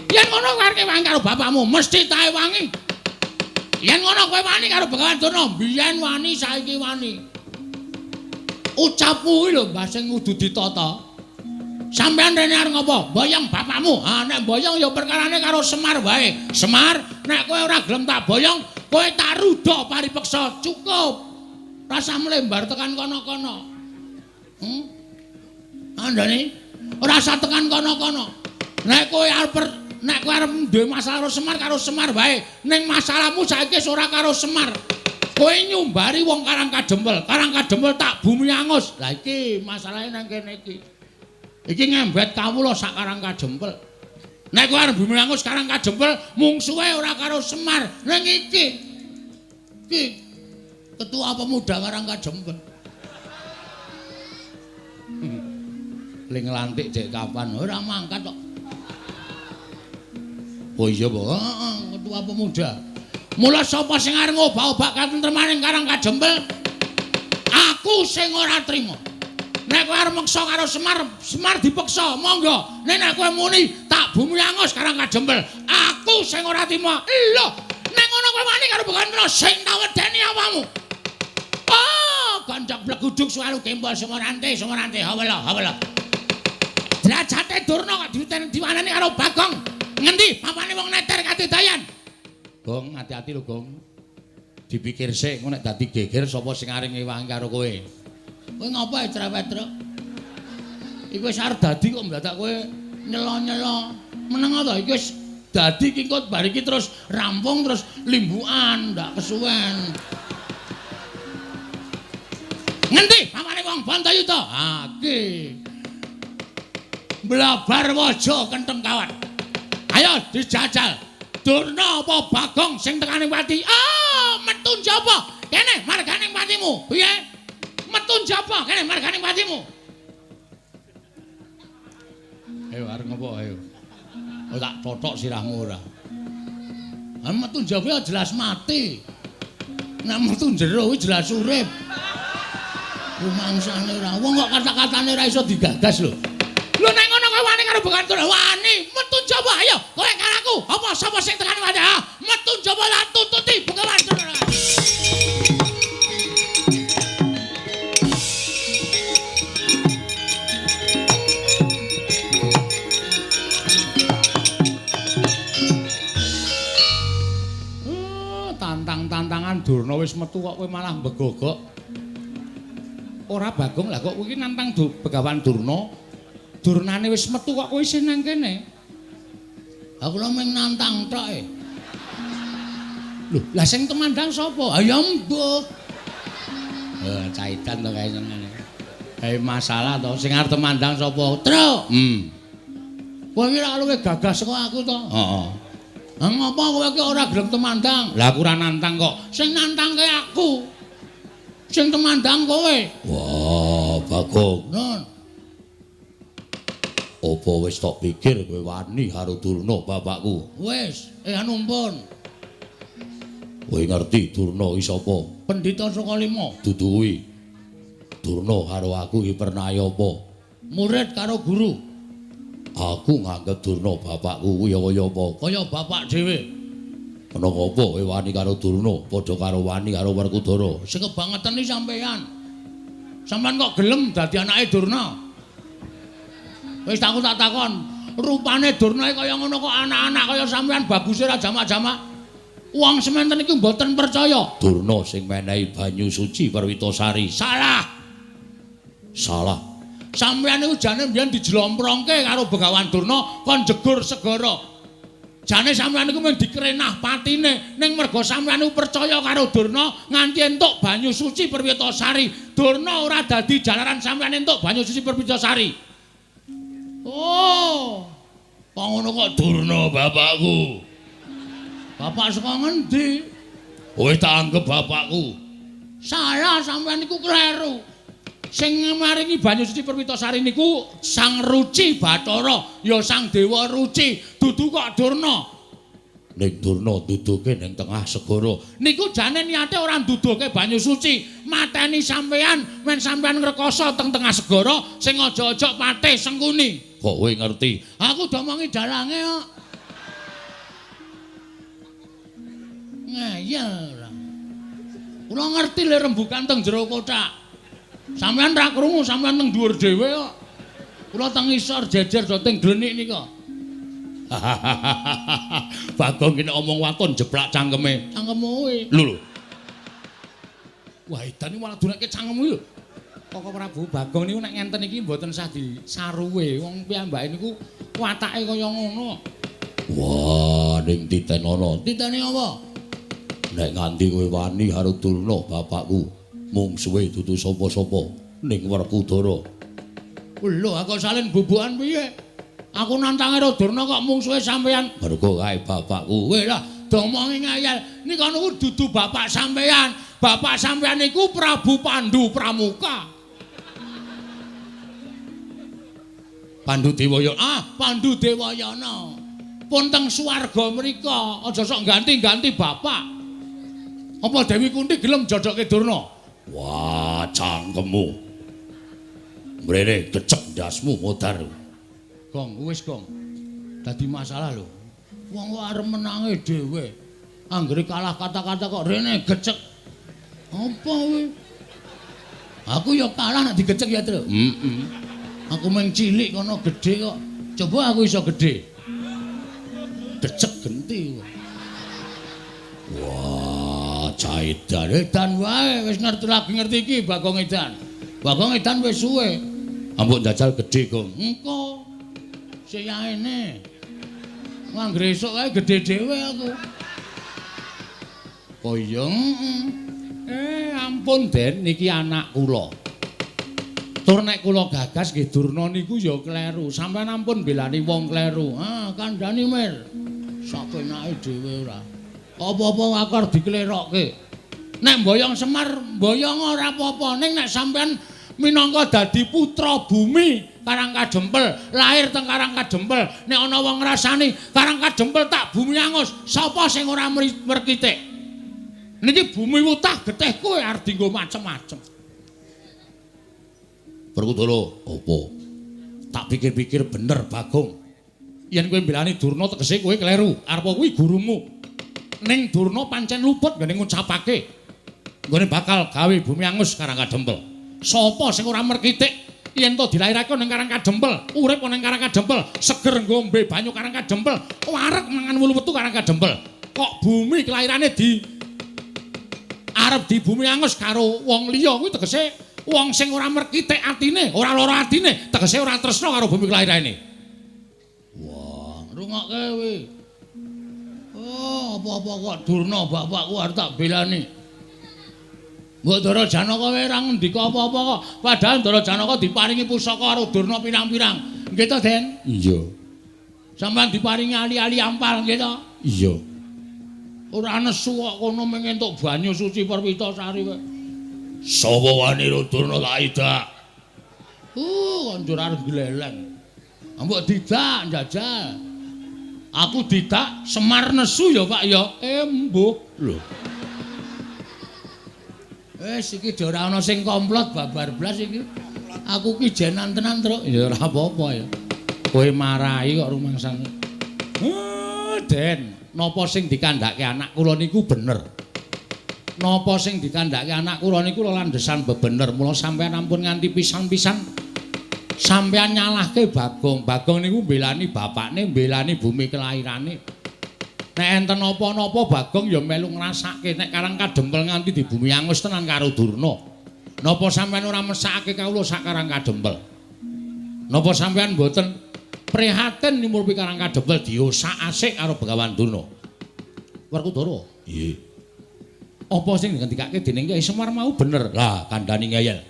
Yen ngono kowe arep wangi karo bapakmu, mesti tae wangi. Yen ngono kowe wani karo Begawan Durna, biyen wani saiki wani. Ucapmu kuwi lho Mbah sing kudu ditata. Sampeyan rene arep ngopo? Boyong bapakmu. Ha nek boyong ya perkarane karo Semar wae. Semar, nek kowe ora gelem tak boyong, kowe tak rudha paripeksa. Cukup. Rasa mlembar tekan kono-kono. Andane ora usah tekan kono-kono. Nek kowe arep duwe masalah karo Semar wae. Ning masalahmu saiki wis ora karo Semar. Kowe nyumbari wong Karang Kadempel. Karang Kadempel tak bumi angus. Lah iki masalahe nang kene iki. Iki ngembet kawula sak Karang Kadempel. Nek kowe arep bumi angus Karang Kadempel, mungsuhe ora karo Semar. Ning iki. Iki ketua pemuda Karang Kadempel. Ling nglantik dek kapan? Ora mangkat kok. Oh iya, Pak. Heeh, ketua pemuda. Mula sapa sing arep ngobak-obak katentremaning Karang Kadempel? Aku sing ora trima. Nek kowe arep meksa karo Semar, Semar dipeksa, monggo. Nek kowe muni tak bumi angus Karang Kadempel, aku sing ora trima. Lho, nek ngono kowe wani karo Begawan Durna sing tak wedeni awakmu. Oh, ganjak bleguduk suwaru gembol sumorante, sumorante, hawela, hawela. Derajate Durna kok diwanani karo Bagong. Ngendi papane wong neter kadedayan? Gong, hati-hati lho, Gong. Dipikir sik, engko nek dadi geger sapa sing arep ngewangi karo kowe. Kowe ngopo cerewet, Truk? Iku wis arep dadi kok ndadak kowe nyelo-nyelo. Meneng to, iki wis dadi iki engko bar iki terus rampung terus limbukan, ndak kesuwen. Ngendi papane wong Bantayuda? Ha iki. Blabar waja kentheng kawat. Ayo dijajal. Durna apa Bagong sing tekane pati? Ah, metu njaba. Kene margane patimu. Piye? Metu njaba kene margane patimu. Ayo arep ngopo ayo. Oh tak totok sirahmu ora. Ah metu njaba jelas mati. Nek metu jero kuwi jelas urip. Rumangsane ora. Wong kok kata-katane ora iso digagas lho. Lho nek ngono kowe wani karo Begawan Durna? Wani, metu njaba ayo. Kowe karo aku. Apa sapa sing tekane wae? Metu njaba lan tututi Begawan Durna. Tantang-tantangan Durna wis metu kok kowe malah mbegogok. Ora Bagong lah kok kowe iki nantang Begawan Durna. Durnane wis metu kok kowe isih nang kene. Aku lho mung nantang tok e. Lho, lah sing temandang sapa? Ha ya mbuh. Caitan to kae senengane. Kae masalah to, sing arep temandang sapa? Truk. Kowe iki ora luwih gagah saka aku to? Heeh. Ha ngopo kowe iki ora gelem temandang? Lah aku ora nantang kok. Sing nantangke aku. Sing temandang kowe. Wah, Bagong. Nun. Apa wis tok pikir kowe wani karo Durna bapakku? Wis, anu pun. Kowe ngerti Durna iki sapa? Pendhita Sukalima. Dudu kuwi. Durna karo aku iki pernahe apa? Murid karo guru. Aku nganggep Durna bapakku kuwi ya kaya apa? Kaya bapak dhewe. Ana apa kowe wani karo Durna padha karo wani karo Werkudara? Sing kebangetan iki sampeyan. Sampeyan kok gelem dadi anake Durna? Wis aku tak takon, rupane Durna kaya ngono kok anak-anak kaya sampeyan baguse ora jamak-jamak. Wong sementen iki mboten percaya. Durna sing menehi banyu suci Perwitasari. Salah. Salah. Sampeyan niku jane mbiyen dijlomprongke karo Begawan Durna kon jegur segara. Jane sampeyan niku mung dikrenah patine, ning merga sampeyan niku percaya karo Durna nganti entuk banyu suci Perwitasari. Durna ora dadi jalaran sampeyan entuk banyu suci Perwitasari. Oh. Kok ngono kok Durna bapakku. Bapak saka ngendi? Kowe tak anggep bapakku. Salah, sampeyan niku kleru. Sing maringi banyu suci Perwitasari niku Sang Ruci Bathara, ya Sang Dewa Ruci, dudu kok Durna. Ning Durna duduke ning tengah segara. Niku jane niate ora nduduhke banyu suci, mateni sampeyan men sampeyan ngrekoso teng tengah segara sing aja-aja patih Sengkuni. Kok kowe ngerti? Aku domongi dalange kok. Ngeyel ora. Kula ngerti le rembukan teng jero kothak. Sampeyan ra krungu, sampeyan teng dhuwur dhewe kok. Kula teng isor jejer do teng glenik nika. Bagong kene omong waton jeplak cangkeme. Cangkemmu kuwi. Lho lho. Wah, edan iki malah dunekke cangkemmu lho. Koko Prabu Bagong niku nek ngenten iki mboten sah disaruwe. Wong piyambake niku watake kaya ngono. Wah, ning titenono. Titene apa? Nek nganti kowe wani karo Durna bapakku, mungsuhe dudu sapa-sapa ning Werkudara. Lho, aku salin bubukan piye? Aku nantang karo Durna kok mungsuhe sampeyan. Mergo kae bapakku. Kowe lah domongi ngayal. Nika niku dudu bapak sampeyan. Bapak sampeyan niku Prabu Pandu Pramuka. Pandu Dewayana. Ah, Pandu Dewayana. Pun teng swarga mriko, aja sok ganti-ganti bapak. Apa Dewi Kunti gelem jodohke Durna? Wah, cangkemmu. Mrene kecek ndasmu modar. Gong, wis gong. Dadi masalah lho. Wong kok arep menange dhewe. Anggere kalah kata-kata kok rene gecek. Apa kowe? Aku ya kalah nek digecek ya, Tru. Heeh. Aku mung cilik kono gedhe kok. Coba aku iso gedhe. Gecek genti. Wah, caidan edan wae wis ngerti lagi ngerti iki Bagong Edan. Bagong Edan wis suwe. Ambok njajal gedhe, Gong. Engko. Seyaene. Anggere esuk kae gedhe dhewe aku. Oh iya. Ampun Den, niki anak kula. Tur nek kula gagas nggih Durna niku ya kleru. Sampeyan ampun belani wong kleru. Ah, kandhani Mir. Sapenake dhewe ora. Apa-apa aku arep diklerokke. Nek mboyong Semar, mboyong ora apa-apa. Ning nek sampeyan minangka dadi putra bumi Karang Kadempel, lahir teng Karang Kadempel, nek ana wong ngrasani Karang Kadempel tak bumi angus, sapa sing ora merkitik? Niki bumi wutah getih kowe arep dienggo macem-macem. Werkudara, apa? Tak pikir-pikir bener Bagong. Yen kowe mbelani Durna tegese kowe kleru. Arep kuwi gurumu. Ning Durna pancen luput nggone ngucapake nggone bakal gawe bumi angus Karang Kadempel. Sapa sing ora merkitik yen to dilairake ning Karang Kadempel, urip ning Karang Kadempel, seger ngombe banyu Karang Kadempel, wareg mangan wulu wetu Karang Kadempel. Kok bumi kelairane di arep di bumi angus karo wong liya kuwi tegese wong sing ora merkitik atine, ora lara atine, tegese ora tresna karo bumi kelairane. Wah, rungokke kowe. Oh, apa-apa kok Durna bapakku arep tak belani. Mbok Ndara Janaka kowe ora ngendika apa-apa kok. Padahal Ndara Janaka diparingi pusaka karo Durna pirang-pirang. Nggih to, Den? Iya. Sampeyan diparingi ali-ali ampal nggih to? Iya. Ora nesu kok kono mung entuk banyu suci Perwitasari kowe. Sapa wani karo Durna tak idak? Konjur arep gleleng. Mbok didak njajal. Aku didak Semar nesu ya, Pak ya. Embuh. Lho. Wis iki ora ana sing komplot babar blas iki. Aku ki jenan tenan, Truk. Ya ora apa-apa ya. Kowe marahi kok rumangsane. Den, napa sing dikandhake anak kula niku bener. Napa sing dikandhake anak kula niku landhesan bebener. Mula sampeyan ampun nganti pisan-pisan sampeyan nyalahke Bagong. Bagong niku mbelani bapakne, mbelani bumi kelairane. Nek enten napa-napa Bagong ya melu ngrasake nek Karang Kadempel nganti di bumi angus tenan karo Durna. Napa sampeyan ora mesakake kawula sak Karang Kadempel? Napa sampean mboten prihatin nyumurupi Karang Kadempel diosak-asik karo Begawan Durna? Werkudara. Nggih. Apa sing dingendikake dening Kyai Semar mau bener? Lah kandhani ngeyel.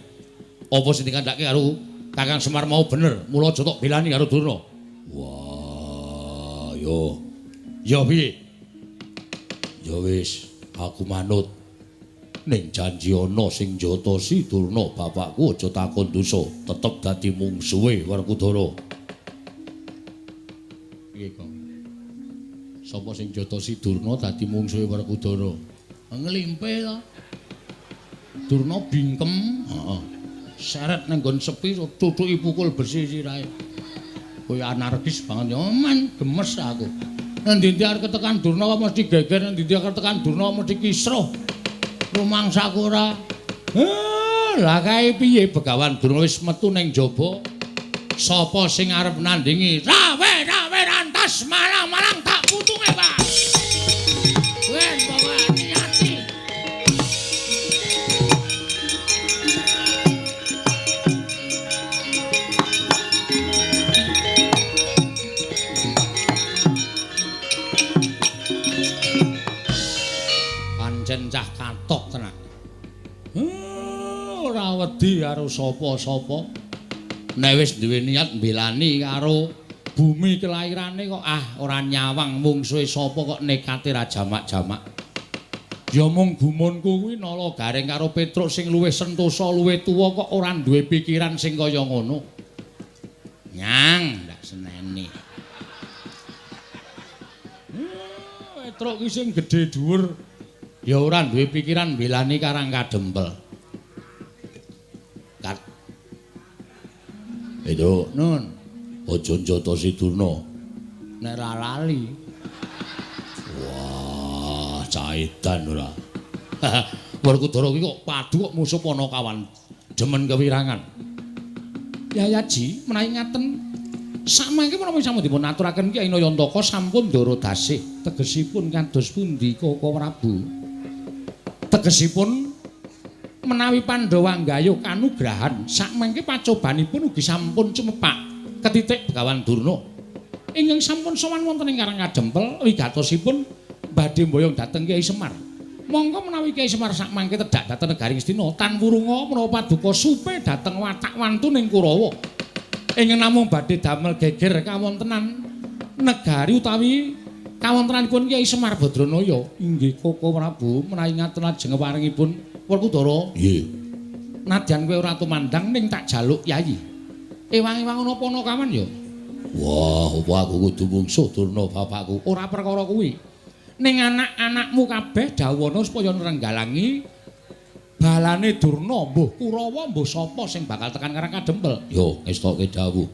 Apa sing dikandhake karo Kakang Semar mau bener? Mula aja tok belani karo Durna. Wah, yo. Ya piye? Ya wis, aku manut. Ning janji ana sing njotosi Durna bapakku aja takon dosa, tetep dadi mungsuhe Werkudara. Piye kok? Sapa sing njotosi Durna dadi mungsuhe Werkudara? Nglimpe to. Durna bingkem, heeh. Seret nang nggon sepi tutuki pukul besi sirahe. Kowe anarkis banget ya, man, gemes aku. Nang ndi-ndi arep ketekan Durna kok mesti geger, nang ndi-ndi arep ketekan Durna mesti kisruh. Rumangsaku ora. Lah kae piye Begawan Durna wis metu ning jaba. Sapa sing arep nandingi? Rawe-rawe rantas malang-malang tak putunge, Pak. Ben pokoke niati. Pancen cah katok tenan. Ora wedi karo sapa-sapa. Nek wis duwe niat mbelani karo bumi kelairane kok ah ora nyawang mungsuhe sapa kok nekate ra jamak-jamak. Ya mung gumunku kuwi nala garing karo Petruk sing luwih sentosa, luwih tuwa kok ora duwe pikiran sing kaya ngono. Nyang ndak seneni. Petruk ki sing gedhe dhuwur ya ora duwe pikiran mbelani Karang Kadempel. Kat. Itu nun, aja njotosi Durna. Nek ra lali. Wah, caidan ora. Werkudara ki kok padu kok musuh Panakawan demen kewirangan. Yayaji menawi ngaten samangke menapa sampun dipun aturaken Kyai Nayantaka sampun ndara dasih. Tegesipun kados pundi Koko Prabu? Tegesipun menawi Pandhawa nggayuh kanugrahan sakmangke pacobanipun ugi sampun cumepak ketitik Begawan Durna. Ingkang sampun sowan wonten ing Karang Kadempel wigatosipun badhe mboyong dhateng Kyai Semar. Monggo menawi Kyai Semar sakmangke tedhak dhateng negari Ngastina tan wurunga menawa paduka supe dhateng watak wantuning Kurawa. Ingkang namung badhe damel geger kawontenan negari utawi kawontenanipun Kyai Semar Badranaya. Inggih Koko Prabu menawi ngaten lajeng paringipun Werkudara. Nggih. Nadyan kowe ora tumandang ning tak jaluk yayi. Ewang-ewang ana Panakawan ya. Wah, apa aku kudu mungsuh Durna bapakku? Ora perkara kuwi. Ning anak-anakmu kabeh dawuhana supaya nrenggalangi balane Durna, mbuh Kurawa mbuh sapa sing bakal tekan Karang Kadempel. Yo, ngestoke dawuh.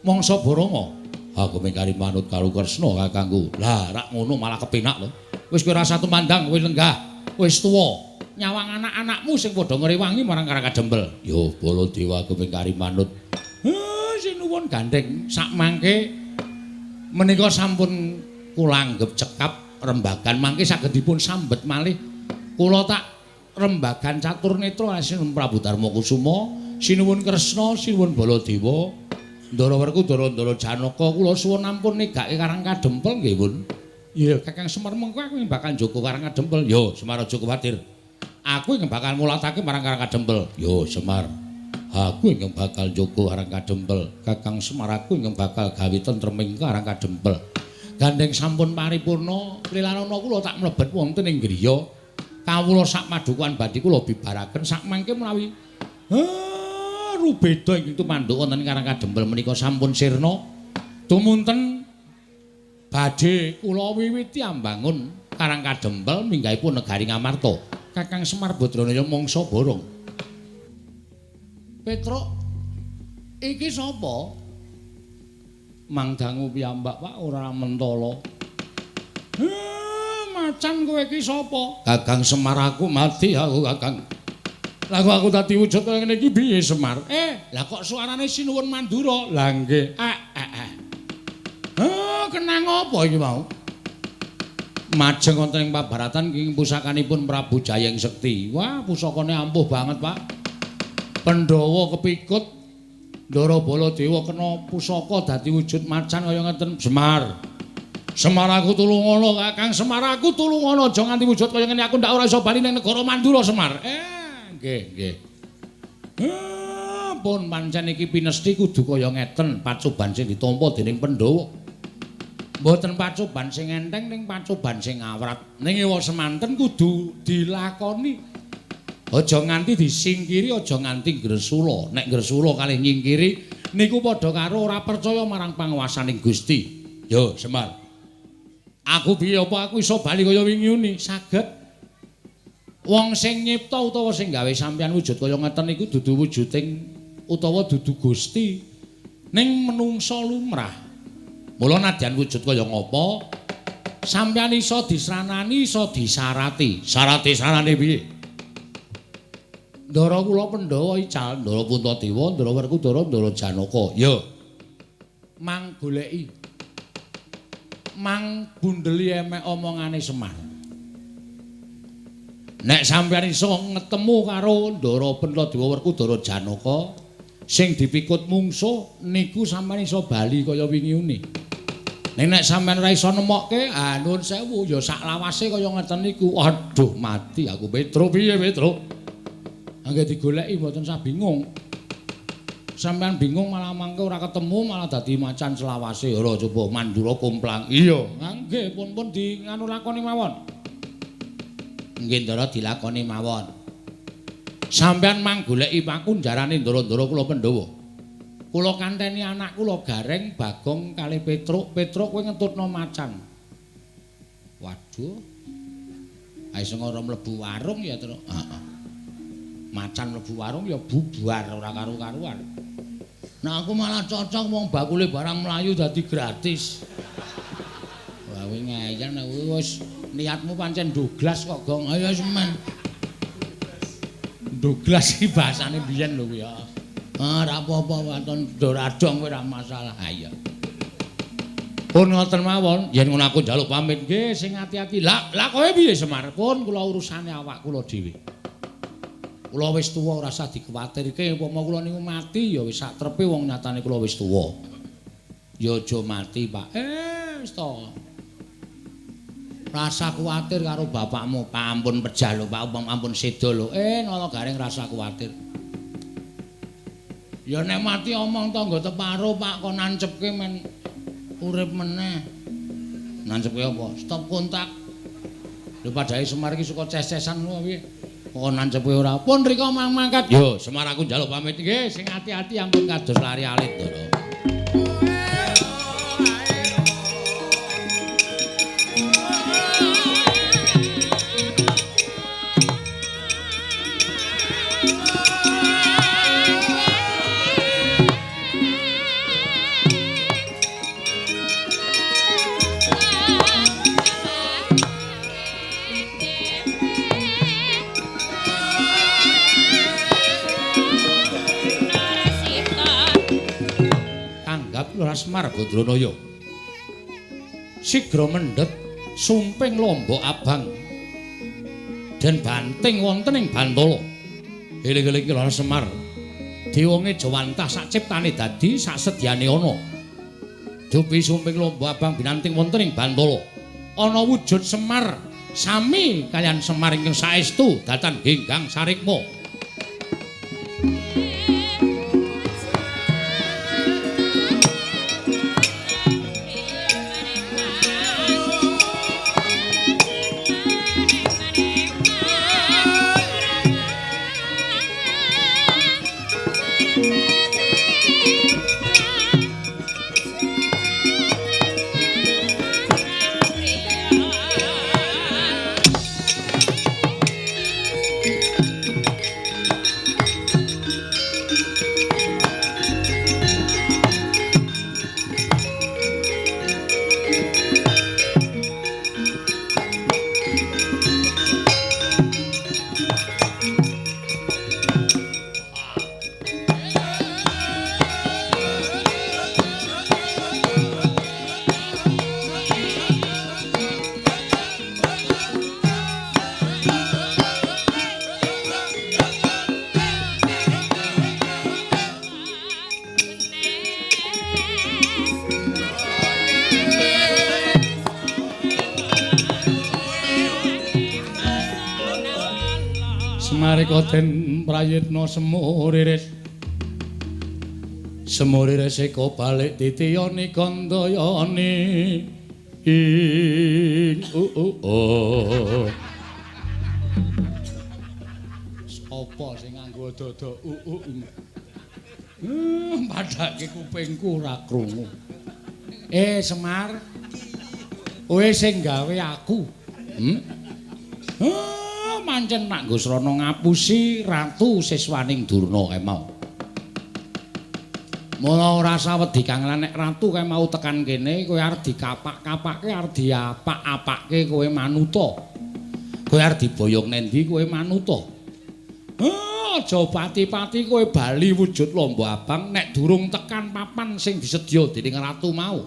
Mangsa Baranga, aku mengkari manut karo Kresna kakangku. Lah, rak ngono malah kepenak lho. Wis kowe ora tumandang, kowe lenggah, wis tuwa. Nyawang anak-anakmu sing padha ngrewangi marang Karang Kadempel. Yo, Baladewa aku mengkari manut. Sinuwun gandeng sakmangke menika sampun kula anggep cekap rembagan mangke saged dipun sambet malih. Kula tak rembagan catur netra sinuwun Prabu Darma Kusuma, sinuwun Kresna, sinuwun Baladewa, Ndara Werkudara, Ndara Janaka, kula suwun ampun negake Karang Kadempel nggih, Pun. Iya, Kakang Semar mengko aku bakal njaga Karang Kadempel. Yo, Semar aja kuwatir. Aku ingkang bakal mulatake marang Karang Kadempel. Yo, Semar. Aku ingkang bakal njaga Karang Kadempel. Kakang Semar aku ingkang bakal gawe tentreming Karang Kadempel. Gandeng sampun paripurna, lilanana kula tak mlebet wonten ing griya. Kawula sak padukuhan badhe kula bibaraken sakmangke menawi rubeda ingkang tumanduk wonten Karang Kadempel menika sampun sirna. Tumunten badhe kula wiwiti ambangun Karang Kadempel minggahipun negari Ngamarta. Kakang Semar Badranaya mangsa borong. Petruk, iki sapa? Mangdangu piyambak, Pak, ora mentala. Macan kowe iki sapa? Kakang Semar aku mati aku, Kakang. Lah kok aku dadi wujud kaya ngene iki piye Semar? Lah kok suarane Sinuwun Mandura? Lah nggih. Kenang apa iki mau? Majeng wonten ing pabaratan ing pusakanipun Prabu Jayeng Sekti. Wah, pusakane ampuh banget, Pak. Pandhawa kepikut Ndara Baladewa kena pusaka dadi wujud macan kaya ngeten. Semar. Semar aku tulungono, Kakang Semar aku tulungono, aja nganti wujud kaya ngene aku ndak ora iso bali ning negara Mandura Semar. Nggih, nggih. Pun pancen iki pinesti kudu kaya ngeten, pacoban sing ditampa dening Pandhawa. Mboten pacoban sing enteng ning pacoban sing awrat. Ning ewa semanten kudu dilakoni. Aja nganti disingkiri, aja nganti gresula. Nek gresula kalih nyingkiri niku padha karo ora percaya marang panguwasaning Gusti. Yo, Semar. Aku piye apa aku iso bali kaya wingi uni? Saged. Wong sing nyipta utawa sing gawe sampeyan wujud kaya ngeten niku dudu wujuding utawa dudu Gusti. Ning menungsa lumrah. Mula nadyan wujud kaya ngapa, sampeyan iso disranani, iso disarati. Sarate sarane piye? Ndara kula Pandhawa ical, Ndara Puntadewa, Ndara Werkudara, Ndara Janaka. Ya. Mang goleki. Mang bundeli emek omongane Semar. Nek sampeyan iso ngetemu karo Ndara Puntadewa, Werkudara, Janaka sing dipikut mungsuh niku sampeyan iso bali kaya wingi uni. Ning nek sampeyan ora iso nemokke, ah nuwun sewu ya sak lawase kaya ngeten niku. Aduh mati aku Petro piye Petro? Angge digoleki mboten sah bingung. Sampeyan bingung malah mangke ora ketemu malah dadi macan selawase. Ora coba Mandura komplang. Iya, nggih pun-pun di nganu lakoni mawon. Nggih Ndara dilakoni mawon. Sampeyan mang goleki pakunjarane ndara-ndara kula Pandhawa. Kula kanteni anak kula Gareng, Bagong kalih Petruk. Petruk kowe ngentutno macan. Waduh. Ae sing ora mlebu warung ya, Truk. Heeh. Macan mlebu warung ya bubar ora karu-karuan. Nah aku malah cocok wong bakule barang mlayu dadi gratis. Wah kowe ngeyel nek wis niatmu pancen Douglas kok, Gong. Ayo semen. Douglas iki bahasane biyen lho kuwi ya. Ah ora apa-apa waton doradong kowe ora masalah. Ha iya. Pun ngoten mawon, yen ngono aku njaluk pamit nggih sing ati-ati. Lah, lah kowe piye Semar? Pun kula urusane awak kula dhewe. Kula wis tuwa ora usah dikuwatirke, upama kula niku mati ya wis sak trepe wong nyatane kula wis tuwa. Ya aja mati, Pak. Wis to. Rasa kuwatir karo bapakmu, Pak ampun pejah lho, Pak, ampun seda lho. Nala Gareng rasa kuwatir. Ya nek mati omong tangga teparo, Pak, kon nancepke men urip meneh. Nancepke apa? Stop kontak. Lho padhae Semar iki suka ces-cesan ngono piye? Kok nancepe ora. Pun rika mang mangkat. Yo, Semar aku njaluk pamit nggih, sing ati-ati ampun kados lari alit, Ndara. Semar Badranaya sigra mendhet sumping lombok abang den banting wonten ing Bantala. Eling-eling Lora Semar dewange jawantah sak ciptane dadi sak sedyane ana. Dupi sumping lombok abang binanting wonten ing Bantala ana wujud Semar sami kaliyan Semar ingkang saestu datan genggang sarikma. Sangarika den prayitna semuriris. Semuriris eka balik titiyani kandayani. Ing u. Sapa sing nganggo dada u u? Padake kupingku ora krungu. Semar. Kowe sing gawe aku. Mancen nak nggo srana ngapusi ratu siswaning Durna kae mau. Mula ora sawedi kang nek ratu kae mau tekan kene kowe arep dikapak-kapake, arep diapak-apake kowe manuta. Kowe arep diboyong nendi kowe manuta. Aja pati-pati kowe bali wujud lombo abang nek durung tekan papan sing disedya dening ratu mau.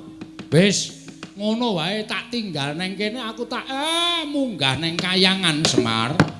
Wis ngono wae tak tinggal neng kene aku tak munggah neng kayangan Semar.